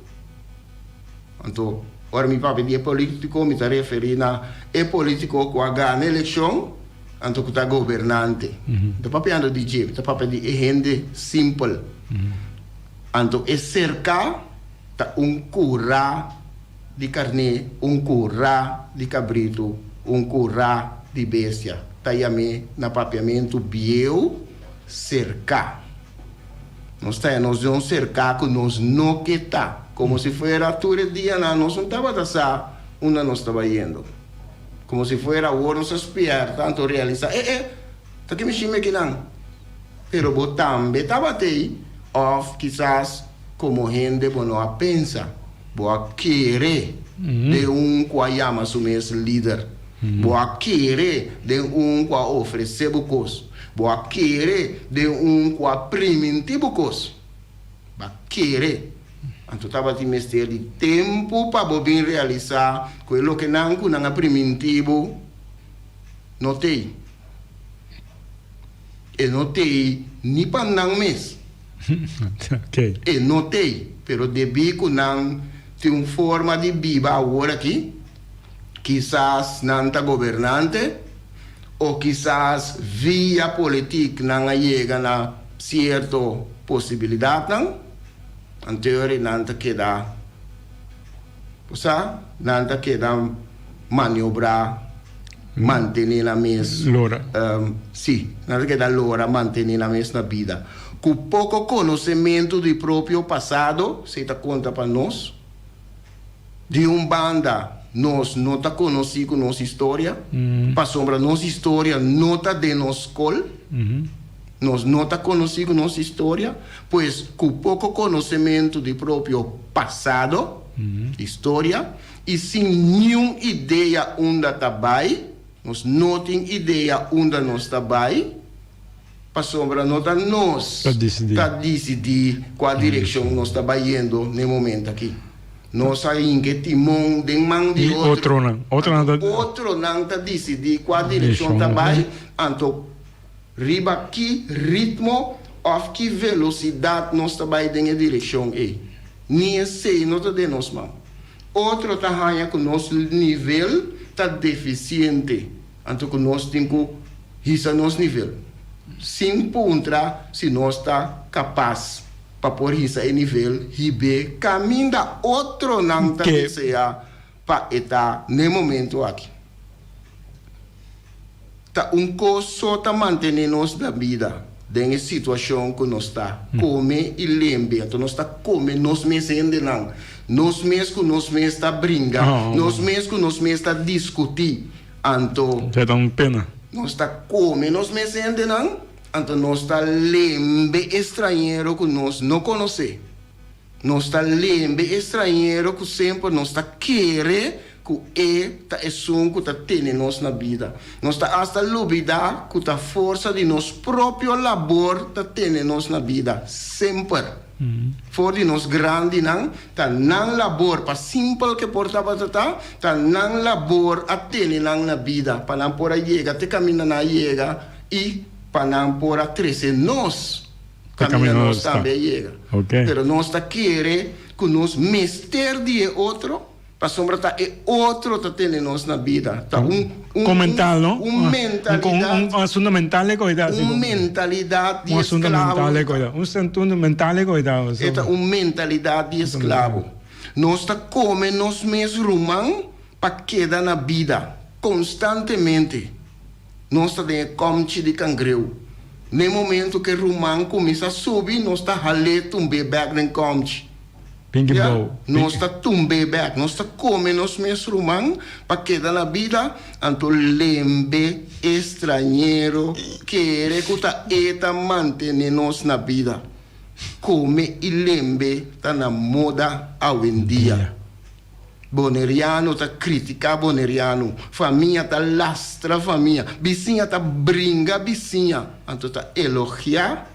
Anto, ora mi papia di e politico, mi ta referi na e politico cu a gana eleccion, anto cu ta gobernante. Mi ta papiando di dje, mi ta papia di e hende simpel. Anto e cerca ta un cura di carné, un cura di cabrito, un cura di bestia. Ta yam'é na papiamento bieu cerca. Nos ta nos den un serká ku nos no ke ta. Komo si fuera tur e dianan nos no tabata sa unda nos taba yendo. Komo si fuera awor nos a spièrta anto realisá, e e, ta ki mishimi akinan? Pero bo tambe tabat'ei òf kisas komo hende bo no a pensa, bo a kere. den un ku a yama su mes lider. Bo a kere den un ku a ofresé bo kos. Bo a kere den un ku a primintí bo kos. Bo a kere. Anto tabatin mester di tempu pa bo bin realisá ku e lokenan ku nan a primintí bo no t'ei. E no t'ei ni pa nan mes. E no t'ei, pero debí ku nan tin un forma di biba awor aki, kisas nan ta gobernante o kisas via politik nan a yega na sierto posibilidatnan, anteori nan ta keda, bo sa, nan ta keda maniobrá, mantené nan mes. Lora. Sí, nan ta keda lora, mantené nan mes na bida. Ku poko konosementu di propio pasado, esei ta konta pa nos. Di un banda, nos no ta konosí ku nos historia, pasobra nos historia no ta den nos skol. Nos no ta konosí ku nos historia, pues ku poko konosementu di propio pasado, historia, i sin niun idea unda ta bai, nos no tin idea unda nos ta bai, pasobra no ta nos ta disidí kua direkshon nos ta bayendo n'e momento akí. Nos a hinka e timon den man di otro, anto otronan ta disidí kua direkshon ta bai, anto riba ki ritmo òf ki velosidat nos ta bai den e direkshon ei. Ni esei no ta den nos man. Otro ta haña ku nos nivel ta defisiente. Anto ku nos tin ku hisa nos nivel, sin puntra si nos ta kapas pa por hisa e nivel hib'é kaminda otronan ta deseá pa e ta n'e momento aki. Ta un kos so ta mantené nos na bida den e situashon ku nos ta, kome i lembe. Anto nos ta kome nos mes hendenan, nos mes ku nos mes ta bringa, nos mes ku nos mes ta diskutí. Anto. Ta un pena. Nos ta come nos mes hendenan, anto nos ta lembe estrañero cu nos no conoce. Nos ta lembe estrañero cu semper nos ta kere cu e ta esun cu ta tene nos na bida. Nos ta hasta lubida cu ta forsa di nos propio labor ta tene nos na bida, semper. For di nos grandinan, ta nan labor, pa simpel ke por tabata ta, ta nan labor a tene nan na bida, pa nan por a yega te kaminda nan a yega i pa nan por a trese nos kaminda nos tambe a yega. Pero nos ta kere ku nos mester di e otro. Pasobra ta e otro ta tene nos na bida. Ta un un Con mental, no? Un mentalidad. Un asunto mental e coida. Un mentalidad di Un asunto esclavo. mental e coida. Un asunto mental e coida. E ta un mentalidad di esclavo. Nos ta come nos mes ruman pa keda na bida constantemente. Nos ta den e komchi di kangreu. N'e momento ku e ruman kuminsá subi, nos ta hal'é tumb'é bèk den komchi. Pinky Ya, bou. nos ta tumb'é bèk. Nos ta kome nos mes ruman pa keda na bida, anto lembe e strañero kere ku ta e ta mantené nos na bida. Kome i lembe ta na moda awendia. Boneriano ta critica boneriano, famia ta lastra famia, bisiña ta bringa bisiña, anto ta elogia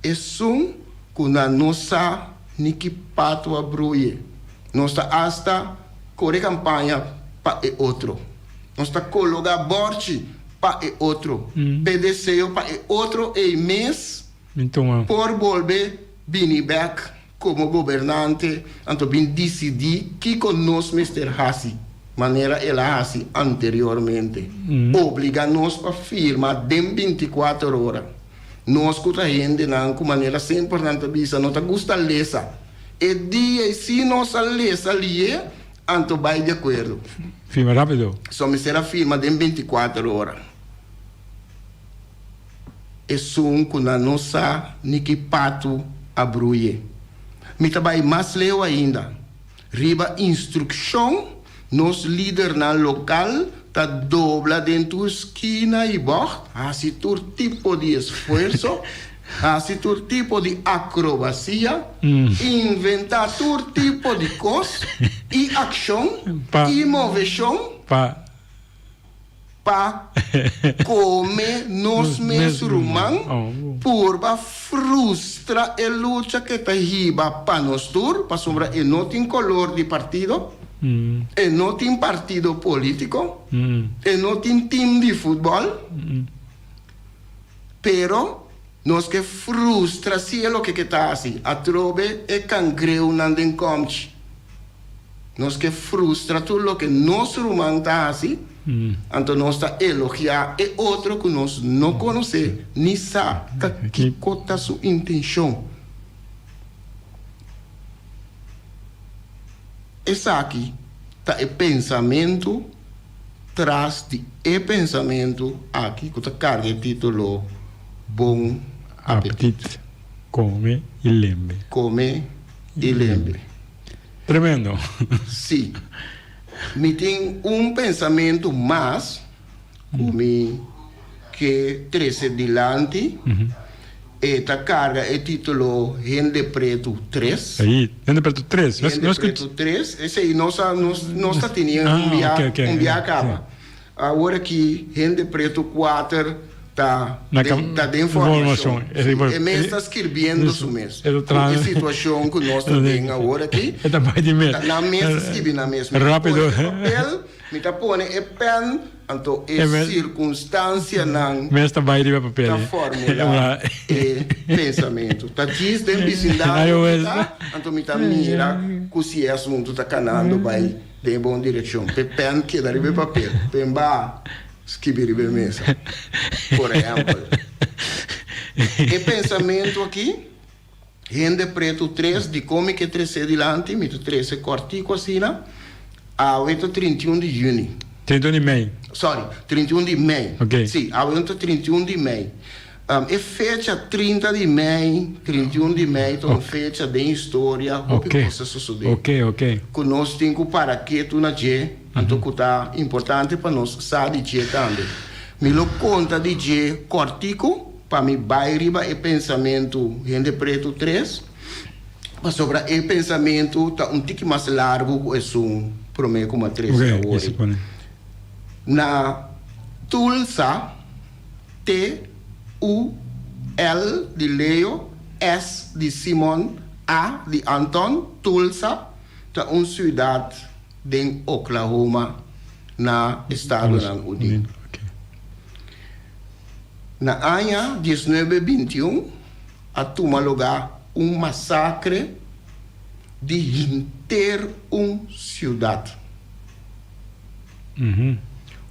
esun cu nan no sa ni ki pato a bruye. Nos ta hasta core campaña pa e otro. Nos ta cologa borchi pa e otro, p'e deseo pa e otro ey mes por bolbe bini bek. Komo gobernante, anto bin disidí kiko nos mester hasi, manera el a hasi anteriormente. Obliga nos pa firma den bintikuater ora. Nos ku ta hendenan ku manera semper nan ta bisa no ta gusta lesa. E dia ei si nos a lesa lié, anto bai di akuerdo. Firma rápido. So mester a firma den bintikuater ora. Esun ku nan no sa ni ki patu a bruye. Mi ta bai mas leu ainda. Riba instrukshon, nos lidernan lokal ta dobla den tur skina i bògt, hasi tur tipo di esfuerso. Hasi tur tipo di akrobasia, inventá tur tipo di kos i akshon i moveshon pa kome nos mes ruman, purba frustra e lucha ke ta hiba pa nos tur, pasobra e no tin kolor di partido, e no tin partido polítiko, e no tin tim di futbòl. Pero nos ke frustra si e loke ke ta hasi atrobe e kangreunan den kòmchi. Nos ke frustra tur loke nos ruman ta hasi, anto nos ta elogiá e otro ku nos no konosé ni sa ta kiko ta su intenshon. Esaki ta e pensamentu tras di e pensamentu aki ku ta karga e título Bon Apetit. Kome i lembe. Kome i lembe. Tremendo. Sí. Mi tin un pensamentu mas ku mi ke trese dilanti. E ta karga e título Hende Pretu Tres. Ahí, Hende Pretu Tres. Hende Pretu Tres. Esei nos a nos nos ta tene un bia un bia kaba. Awor aki Hende Pretu Kuater ta den ta den formashon. E mes ta skirbiendo su mes. Ku e situashon ku nos ta den awor aki. E ta bai di mes. Nan mes ta skibi nan mes. Mi ta pone e papel, mi ta pone e pèn. Anto e sirkunstansianan ta formulá e pensamentu. Ta djis den bisindario mi ta, anto mi ta mira ku si e asuntu ta kanando bai den e bon direkshon. P'e pèn keda riba e papel, p'e ba skibi riba e mesa, por ehèmpel. E pensamentu aki, hende pretu tres, dikon mi ke tres'é dilanti? Mi ta trese kòrtiku asina. Awe ta 31 di yüni. 31 di mei. Sorry, 31 di mei. Ok. Sí, awe ta 31 di mei. E fecha 30 di mei, 31 di mei ta un fecha den historia hopi kos a sosodé. Ok, ok. Ku nos tin ku para ketu na dje, anto ku ta importante pa nos sa di dje tambe. Mi lo konta di dje kòrtiku pa mi bai riba e pensamentu Hende Pretu tres. Pasobra e pensamentu ta un tiki mas largu ku esun promé ku matres ta wori. Na Tulsa, T U L di Leo, S di Simon, A di Anton, Tulsa ta un siudat den Oklahoma na Estadonan Uní. Na aña diesnuebe bintiun a tuma lugá un masakre di henter un siudat.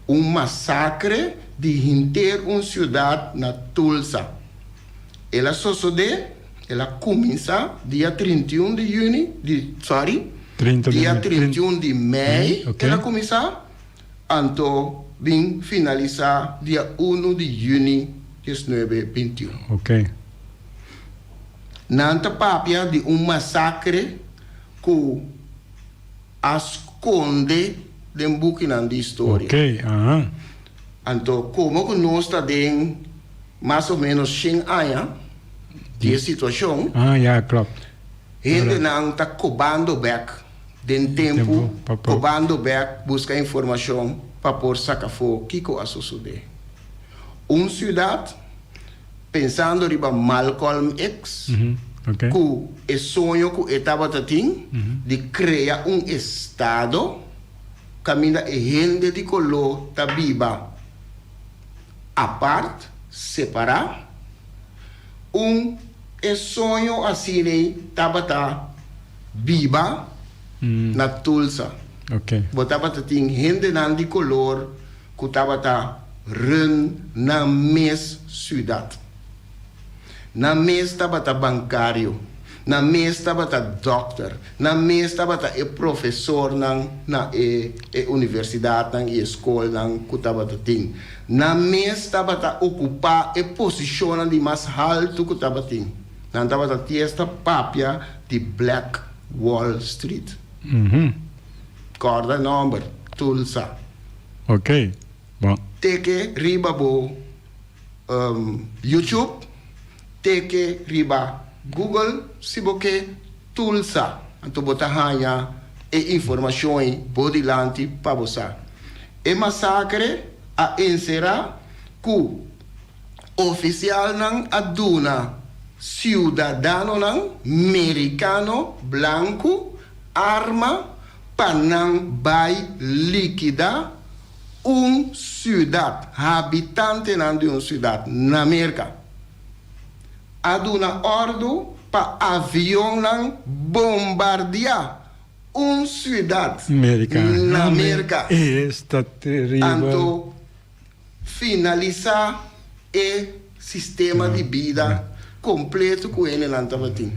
Un masakre di henter un siudat na Tulsa. El a sosodé, el a kuminsá dia 31 di yüni, di, sorry, dia 31 di mei el a kuminsá, anto bin finalisá dia unu di yüni diesnuebe bintiun. Nan ta papia di un masakre ku a skonde den bukinan di historia. Anto komo ku nos ta den mas o ménos shen aña di e situashon, hendenan ta kobando bèk den tempu, kobando bèk buska informashon pa por saka afó kiko a sosodé. Un siudat. Pensando riba Malcolm X, ku e soño ku e tabata tin di krea un estado kaminda e hende di koló ta biba apart, separá, un e soño asin'ei tabata biba na Tulsa. Bo tabata tin hendenan di kolor ku tabata run nan mes siudat. Nan mes tabata bankario, nan mes tabata dòkter, nan mes tabata e profesornan na e e universidatnan i e skolnan ku tabata tin. Nan mes tabata okupá e posishonnan di mas haltu ku tabatin. Nan tabata tiesta papia di Black Wall Street. Kòrda e nòmber, Tulsa. Ok, bon. Teke riba bo YouTube. Teke riba Google si bo ke Tulsa, anto bo ta haña e informashon ei bo dilanti pa bo sa. E masakre a enserá ku ofisialnan a duna siudadanonan merikano blanku arma pa nan bai likidá un siudat, habitantenan di un siudat na Merka. A duna òrdu pa avionnan bombardiá un siudat na Merka. Anto finalisá e sistema di bida kompleto ku hendenan tabatin.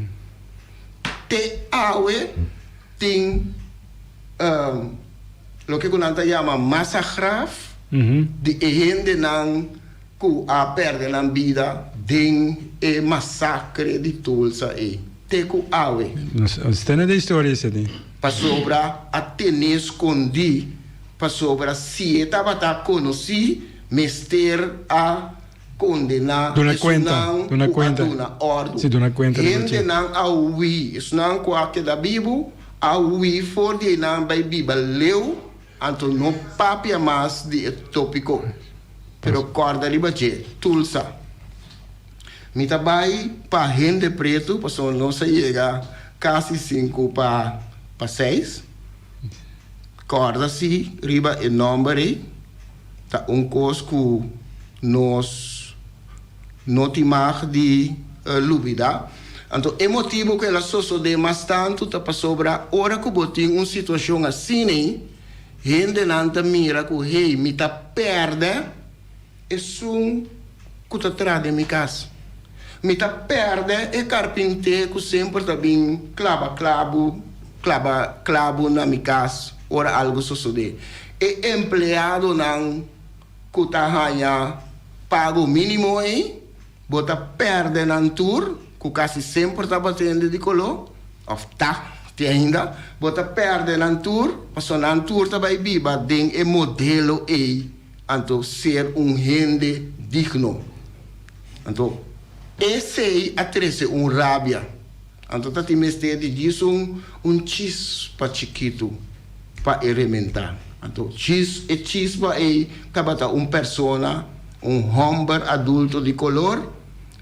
Te awe tin loke ku nan ta yama masagraf di e hendenan ku a pèrdè nan bida den e masakre di Tulsa ei, te ku awe. Nos tene de historia esei. Pasobra a ten'é skondí, pasobra si e tabata konosí, mester a kondená esunnan ku a duna òrdu. Hendenan a hui, esunnan ku a keda bibu a hui for di einan bai biba leu. Anto no papia mas di e tópiko, pero kòrda riba dje, Tulsa. Mi ta bai pa hende pretu pasobra nos a yega kasi sinku pa pa seis. Kòrda si riba e nòmber ei ta un kos ku nos no tin mag di lubidá. Anto e motibu ku el a sosodé mas tantu ta pasobra ora ku bo tin un situashon asina, hendenan ta mira ku, hey, mi ta pèrdè esun ku ta traha den mi kas. Mi ta pèrdè e karpinté ku semper ta bin klaba klabu, klaba klabu na mi kas ora algu sosodé. E empleadonan ku ta haña pago mínimo ei, bo ta pèrdè nan tur, ku kasi semper tabata hende di koló, òf ta te ainda, bo ta pèrdè nan tur, pasobra nan tur ta bai biba den e modelo ei, anto ser un hende digno. Anto esei a trese un rabia. Anto ta tin mester di djis un un chispa chikitu pa e rementá. Anto djis e chispa ei tabata un persona, un hòmber adulto di kolor,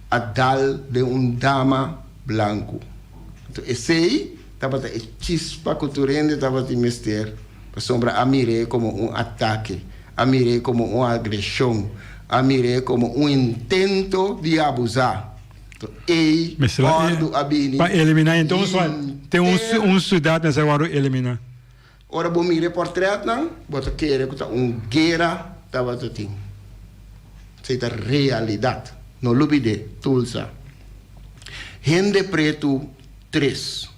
a dal den un dama blanku. Anto esei tabata e chispa ku tur hende tabatin mester, pasobra a mir'é komo un atake, a mir'é komo un agreshon, a mir'é komo un intento di abusá. Ei òrdu a bini. Pa eliminá enton tin un siudat mester wòrdu eliminá. Ora bo mira e pòrtrètnan, bo ta kere ku ta un guera tabata tin. Esei ta realidat. No lubid'é, Tulsa. Hende pretu tres.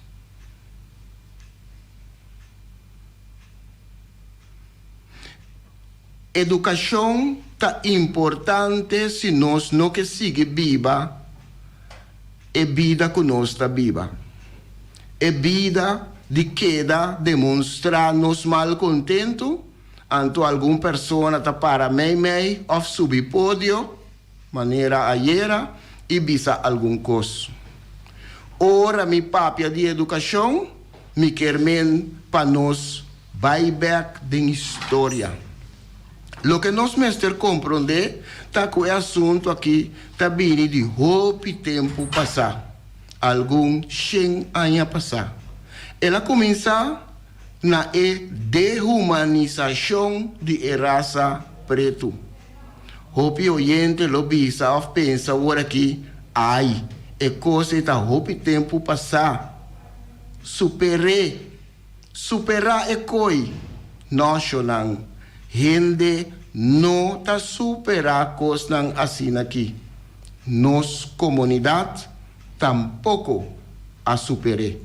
Edukashon ta importante si nos no ke sigui biba e bida ku nos ta biba. E bida di keda demonstrá nos malkontentu, anto algun persona ta para meimei òf subi podio, manera ayera, i bisa algun kos. Ora mi papia di edukashon, mi kier men pa nos Bai bek den historia. Loke nos mester komprondé ta ku e asuntu aki ta bini di hopi tempu pasá, algun shen aña pasá. El a kuminsá na e dehumanisashon di e rasa pretu. Hopi oyente lo bisa òf pensa awor aki, Ai, e kos ei ta hopi tempu pasá. Super'é! Superá e koi, noshonan. Hende no ta superá kosnan asin'aki. Nos komunidat tampoko a super'é.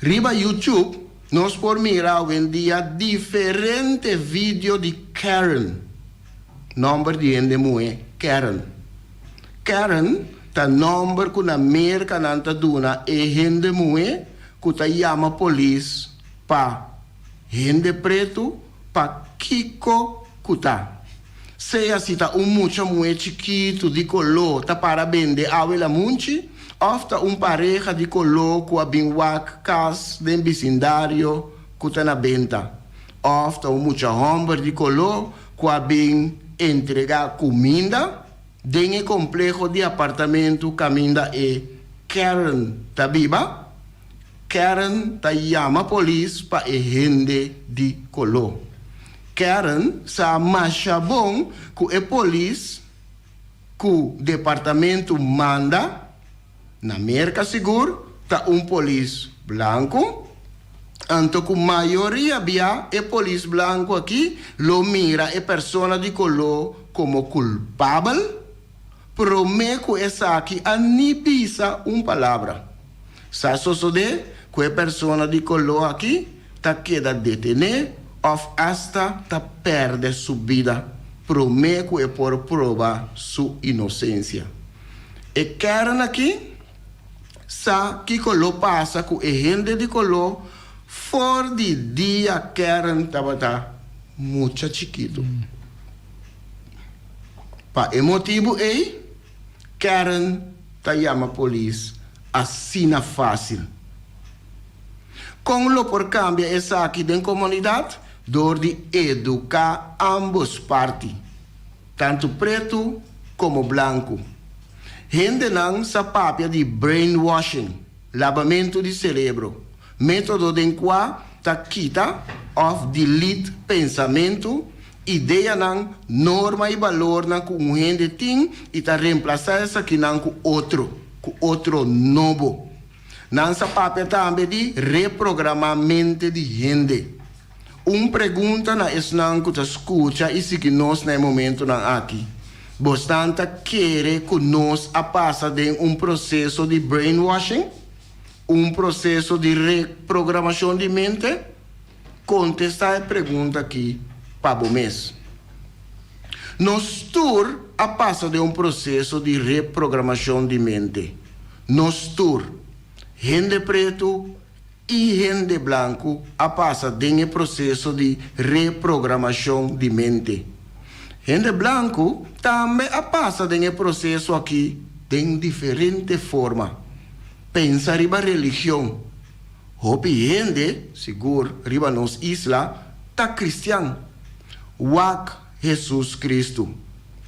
Riba YouTube nos por mira awendia diferente video di Karen, nòmber di hende muhé Karen. Karen ta nòmber ku na Merka nan ta duna e hende muhé ku ta yama polis pa hende pretu pa kiko ku ta. Sea si ta un mucha muhé chikitu di koló ta para bende awe lamunchi òf ta un pareha di koló ku a bin wak kas den bisindario ku ta na benta òf ta un mucha hòmber di koló ku a bin entregá kuminda den e kompleho di apartamentu kaminda e Karen ta biba, Karen ta yama polis pa e hende di koló. Karen sa masha bon ku e polis ku departamentu manda na Merka sigur ta un polis blanku, anto ku mayoria bia e polis blanku aki lo mira e persona di koló komo kulpabel promé ku esaki a ni bisa un palabra. Sa sosodé ku e persona di koló aki ta keda detené òf asta ta pèrdè su bida promé ku e por proba su inosensia. E kern aki sa kiko lo pasa ku e hende di koló for di dia kern tabata mucha chikitu. Pa e motibu ei, Karen ta yama polis asina fásil. Kon lo por kambia esaki den komunidat? Dor di eduká ámbos parti, tantu pretu komo blanku. Hendenan sa papia di brainwashing, labamentu di serebro, método den kua ta kita òf delete pensamentu, Ideanan, norma i balornan ku un hende tin i ta remplasá esakinan ku otro, ku otro nobo. Nan sa papia tambe di reprogramá mente di hende. Un pregunta na esnan ku ta skucha i sigui nos na e momentunan aki, Bosnan ta kere ku nos a pasa den un proseso di brainwashing? Un proseso di reprogramashon di mente? Kontestá e pregunta akí pa bo mes. Nos tur a pasa den un proseso di reprogramashon di mente. Nos tur, hende pretu i hende blanku, a pasa den e proseso di reprogramashon di mente. Hende blanku tambe a pasa den e proseso akí den diferente forma. Pensa riba religion. Hopi hende, sigur riba nos isla, ta kristian. Wak Hesus Kristu.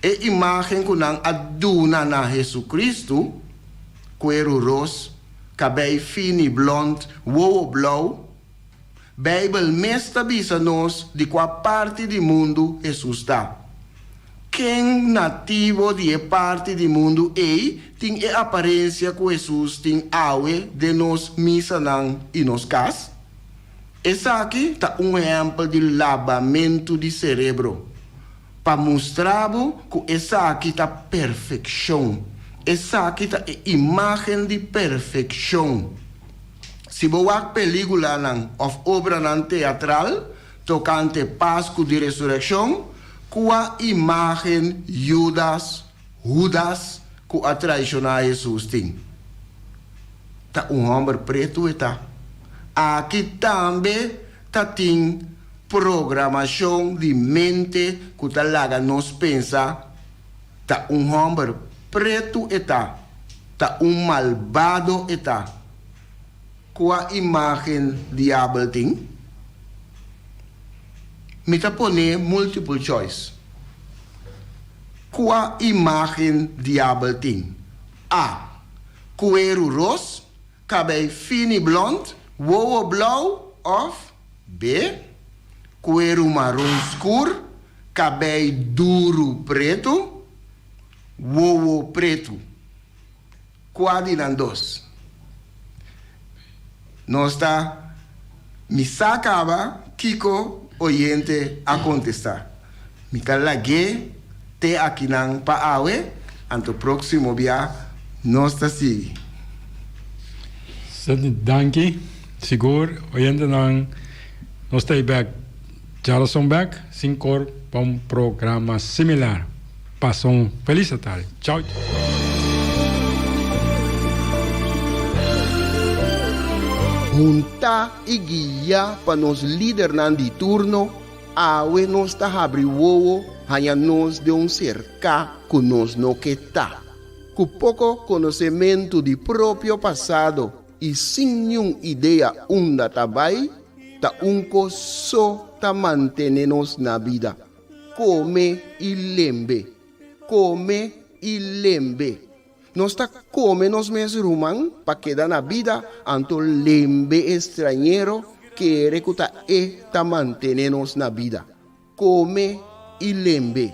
E imágen ku nan a duna na Hesukristu, kueru ros, kabei fini blònt, wowo blou. Beibel mes ta bisa nos di kua parti di mundu Hesus ta. Ken nativo di e parti di mundu ei tin e aparensia ku Hesus tin awe den nos misanan i nos kas? Esaki ta un ehèmpel di labamentu di serebro, pa mustra bo ku esaki ta perfekshon. Esaki ta e imágen di perfekshon. Si bo wak pelíkulanan òf obranan teatral, Tokante Pasku di Resurekshon, kua imágen Judas, Hudas, ku a traishoná Hesus tin? Ta un hòmber pretu e ta. Aki tambe ta tin programashon di mente ku ta laga nos pensa ta un hòmber pretu e ta, ta un malbado e ta. Kua imágen diabel tin? Mi ta pone multiple choice. Kua imágen diabel tin? A. Kueru ros, kabei fini blònt, wowo blou òf B. Kueru maron skur, kabei duru pretu, wowo pretu. Kua di nan dos? Nos ta Mi sa kaba kiko oyente a kontestá. Mi ta lag'é te akinan pa awe, anto próksimo bia nos ta sigui. Sidney, Danki. Sigur, oyentenan, nos ta ei bèk djarason bèk, sin kor pa un programa similar. Pasa un felis atardi. Chao. Huntá i guiá pa nos lidernan di turno. Awe nos ta habri wowo haña nos den un serká ku nos no ke ta. Ku poko konosementu di propio pasado i sin niun idea unda ta bai, ta un kos so ta mantené nos na bida, kome i lembe, kome i lembe. Nos ta kome nos mes ruman pa keda na bida, anto lembe e strañero kere ku ta e ta mantené nos na bida. Kome i lembe.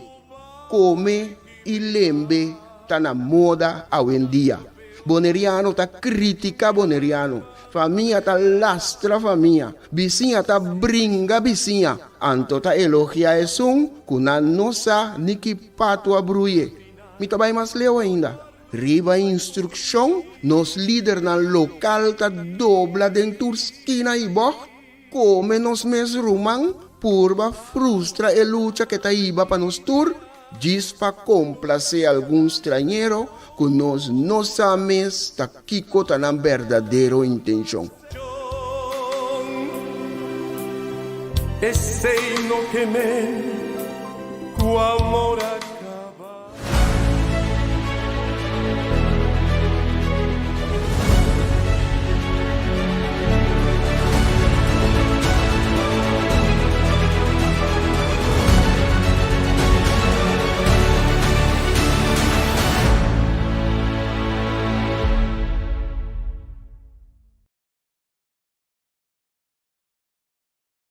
Kome i lembe ta na moda awendia. Boneriano ta kritika boneriano, famia ta lastra famia, bisiña ta bringa bisiña, anto ta elogia esun ku nan no sa ni ki patu a bruye. Mi ta bai mas leu ainda. Riba instrukshon, nos lidernan lokal ta dobla den tur skina i bògt, kome nos mes ruman, purba frustra e lucha ke ta hiba pa nos tur, djis pa komplasé algun strañero ku nos no sa mes ta kiko ta nan berdadero intenshon. Esei no ke men ku amor a.